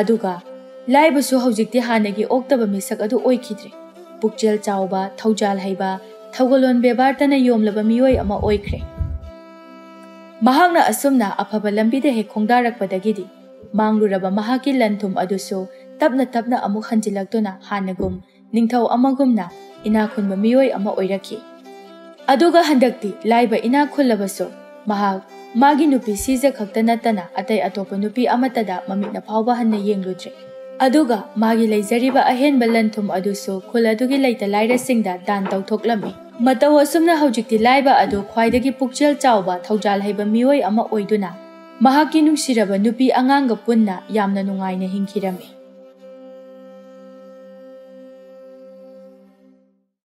ꯑꯗꯨꯒ ꯂꯥꯏꯕꯁꯨ ꯍꯧꯖꯤꯛꯇꯤ ꯍꯥꯟꯅꯒꯤ ꯑꯣꯛꯇꯕ ꯃꯤꯁꯛ ꯑꯗꯨ ꯑꯣꯏꯈꯤꯗ꯭ꯔꯦ꯫ ꯄꯨꯛꯆꯦꯜ ꯆꯥꯎꯕ, ꯊꯧꯖꯥꯜ ꯍꯩꯕ, ꯊꯧꯒꯜꯂꯣꯟ ꯕꯦꯕꯥꯔꯇꯅ ꯌꯣꯝꯂꯕ ꯃꯤꯑꯣꯏ ꯑꯃ ꯑꯣꯏꯈ꯭ꯔꯦ꯫ ꯃꯍꯥꯛꯅ ꯑꯁꯨꯝꯅ ꯑꯐꯕ ꯂꯝꯕꯤꯗ ꯍꯦꯛ ꯈꯣꯡꯗꯥꯔꯛꯄꯗꯒꯤꯗꯤ ꯃꯥꯡꯂꯨꯔꯕ ꯃꯍꯥꯛꯀꯤ ꯂꯟ ꯊꯨꯝ ꯑꯗꯨꯁꯨ ꯇꯞꯅ ꯇꯞꯅ ꯑꯃꯨꯛ ꯍꯟꯖꯤꯜꯂꯛꯇꯨꯅ ꯍꯥꯟꯅꯒꯨꯝ ꯅꯤꯡꯊꯧ ꯑꯃꯒꯨꯝꯅ ꯏꯅꯥꯛ ꯈꯨꯟꯕ ꯃꯤꯑꯣꯏ ꯑꯃ ꯑꯣꯏꯔꯛꯈꯤ꯫ ꯑꯗꯨꯒ ꯍꯟꯗꯛꯇꯤ ꯂꯥꯏꯕ ꯏꯅꯥꯛ ꯈꯨꯜꯂꯕꯁꯨ ꯃꯍꯥꯛ ꯃꯥꯒꯤ ꯅꯨꯄꯤ ꯁꯤꯖ ꯈꯛꯇ ꯅꯠꯇꯅ ꯑꯇꯩ ꯑꯇꯣꯞꯄ ꯅꯨꯄꯤ ꯑꯃꯠꯇꯗ ꯃꯃꯤꯠꯅ ꯐꯥꯎꯕ ꯍꯟꯅ ꯌꯦꯡꯂꯨꯗ꯭ꯔꯦ꯫ ꯑꯗꯨꯒ ꯃꯥꯒꯤ ꯂꯩꯖꯔꯤꯕ ꯑꯍꯦꯟꯕ ꯂꯟ ꯊꯨꯝ ꯑꯗꯨꯁꯨ ꯈꯨꯜ ꯑꯗꯨꯒꯤ ꯂꯩꯇ ꯂꯥꯏꯔꯁꯤꯡꯗ ꯗꯥꯟ ꯇꯧꯊꯣꯛꯂꯝꯃꯤ꯫ ꯃꯇꯧ ꯑꯁꯨꯝꯅ ꯍꯧꯖꯤꯛꯇꯤ ꯂꯥꯏꯕ ꯑꯗꯨ ꯈ꯭ꯋꯥꯏꯗꯒꯤ ꯄꯨꯛꯆꯦꯜ ꯆꯥꯎꯕ, ꯊꯧꯖꯥꯜ ꯍꯩꯕ ꯃꯤꯑꯣꯏ ꯑꯃ ꯑꯣꯏꯗꯨꯅ ꯃꯍꯥꯛꯀꯤ ꯅꯨꯡꯁꯤꯔꯕ ꯅꯨꯄꯤ ꯑꯉꯥꯡꯒ ꯄꯨꯟꯅ ꯌꯥꯝꯅ ꯅꯨꯡꯉꯥꯏꯅ ꯍꯤꯡꯈꯤꯔꯝꯃꯤ꯫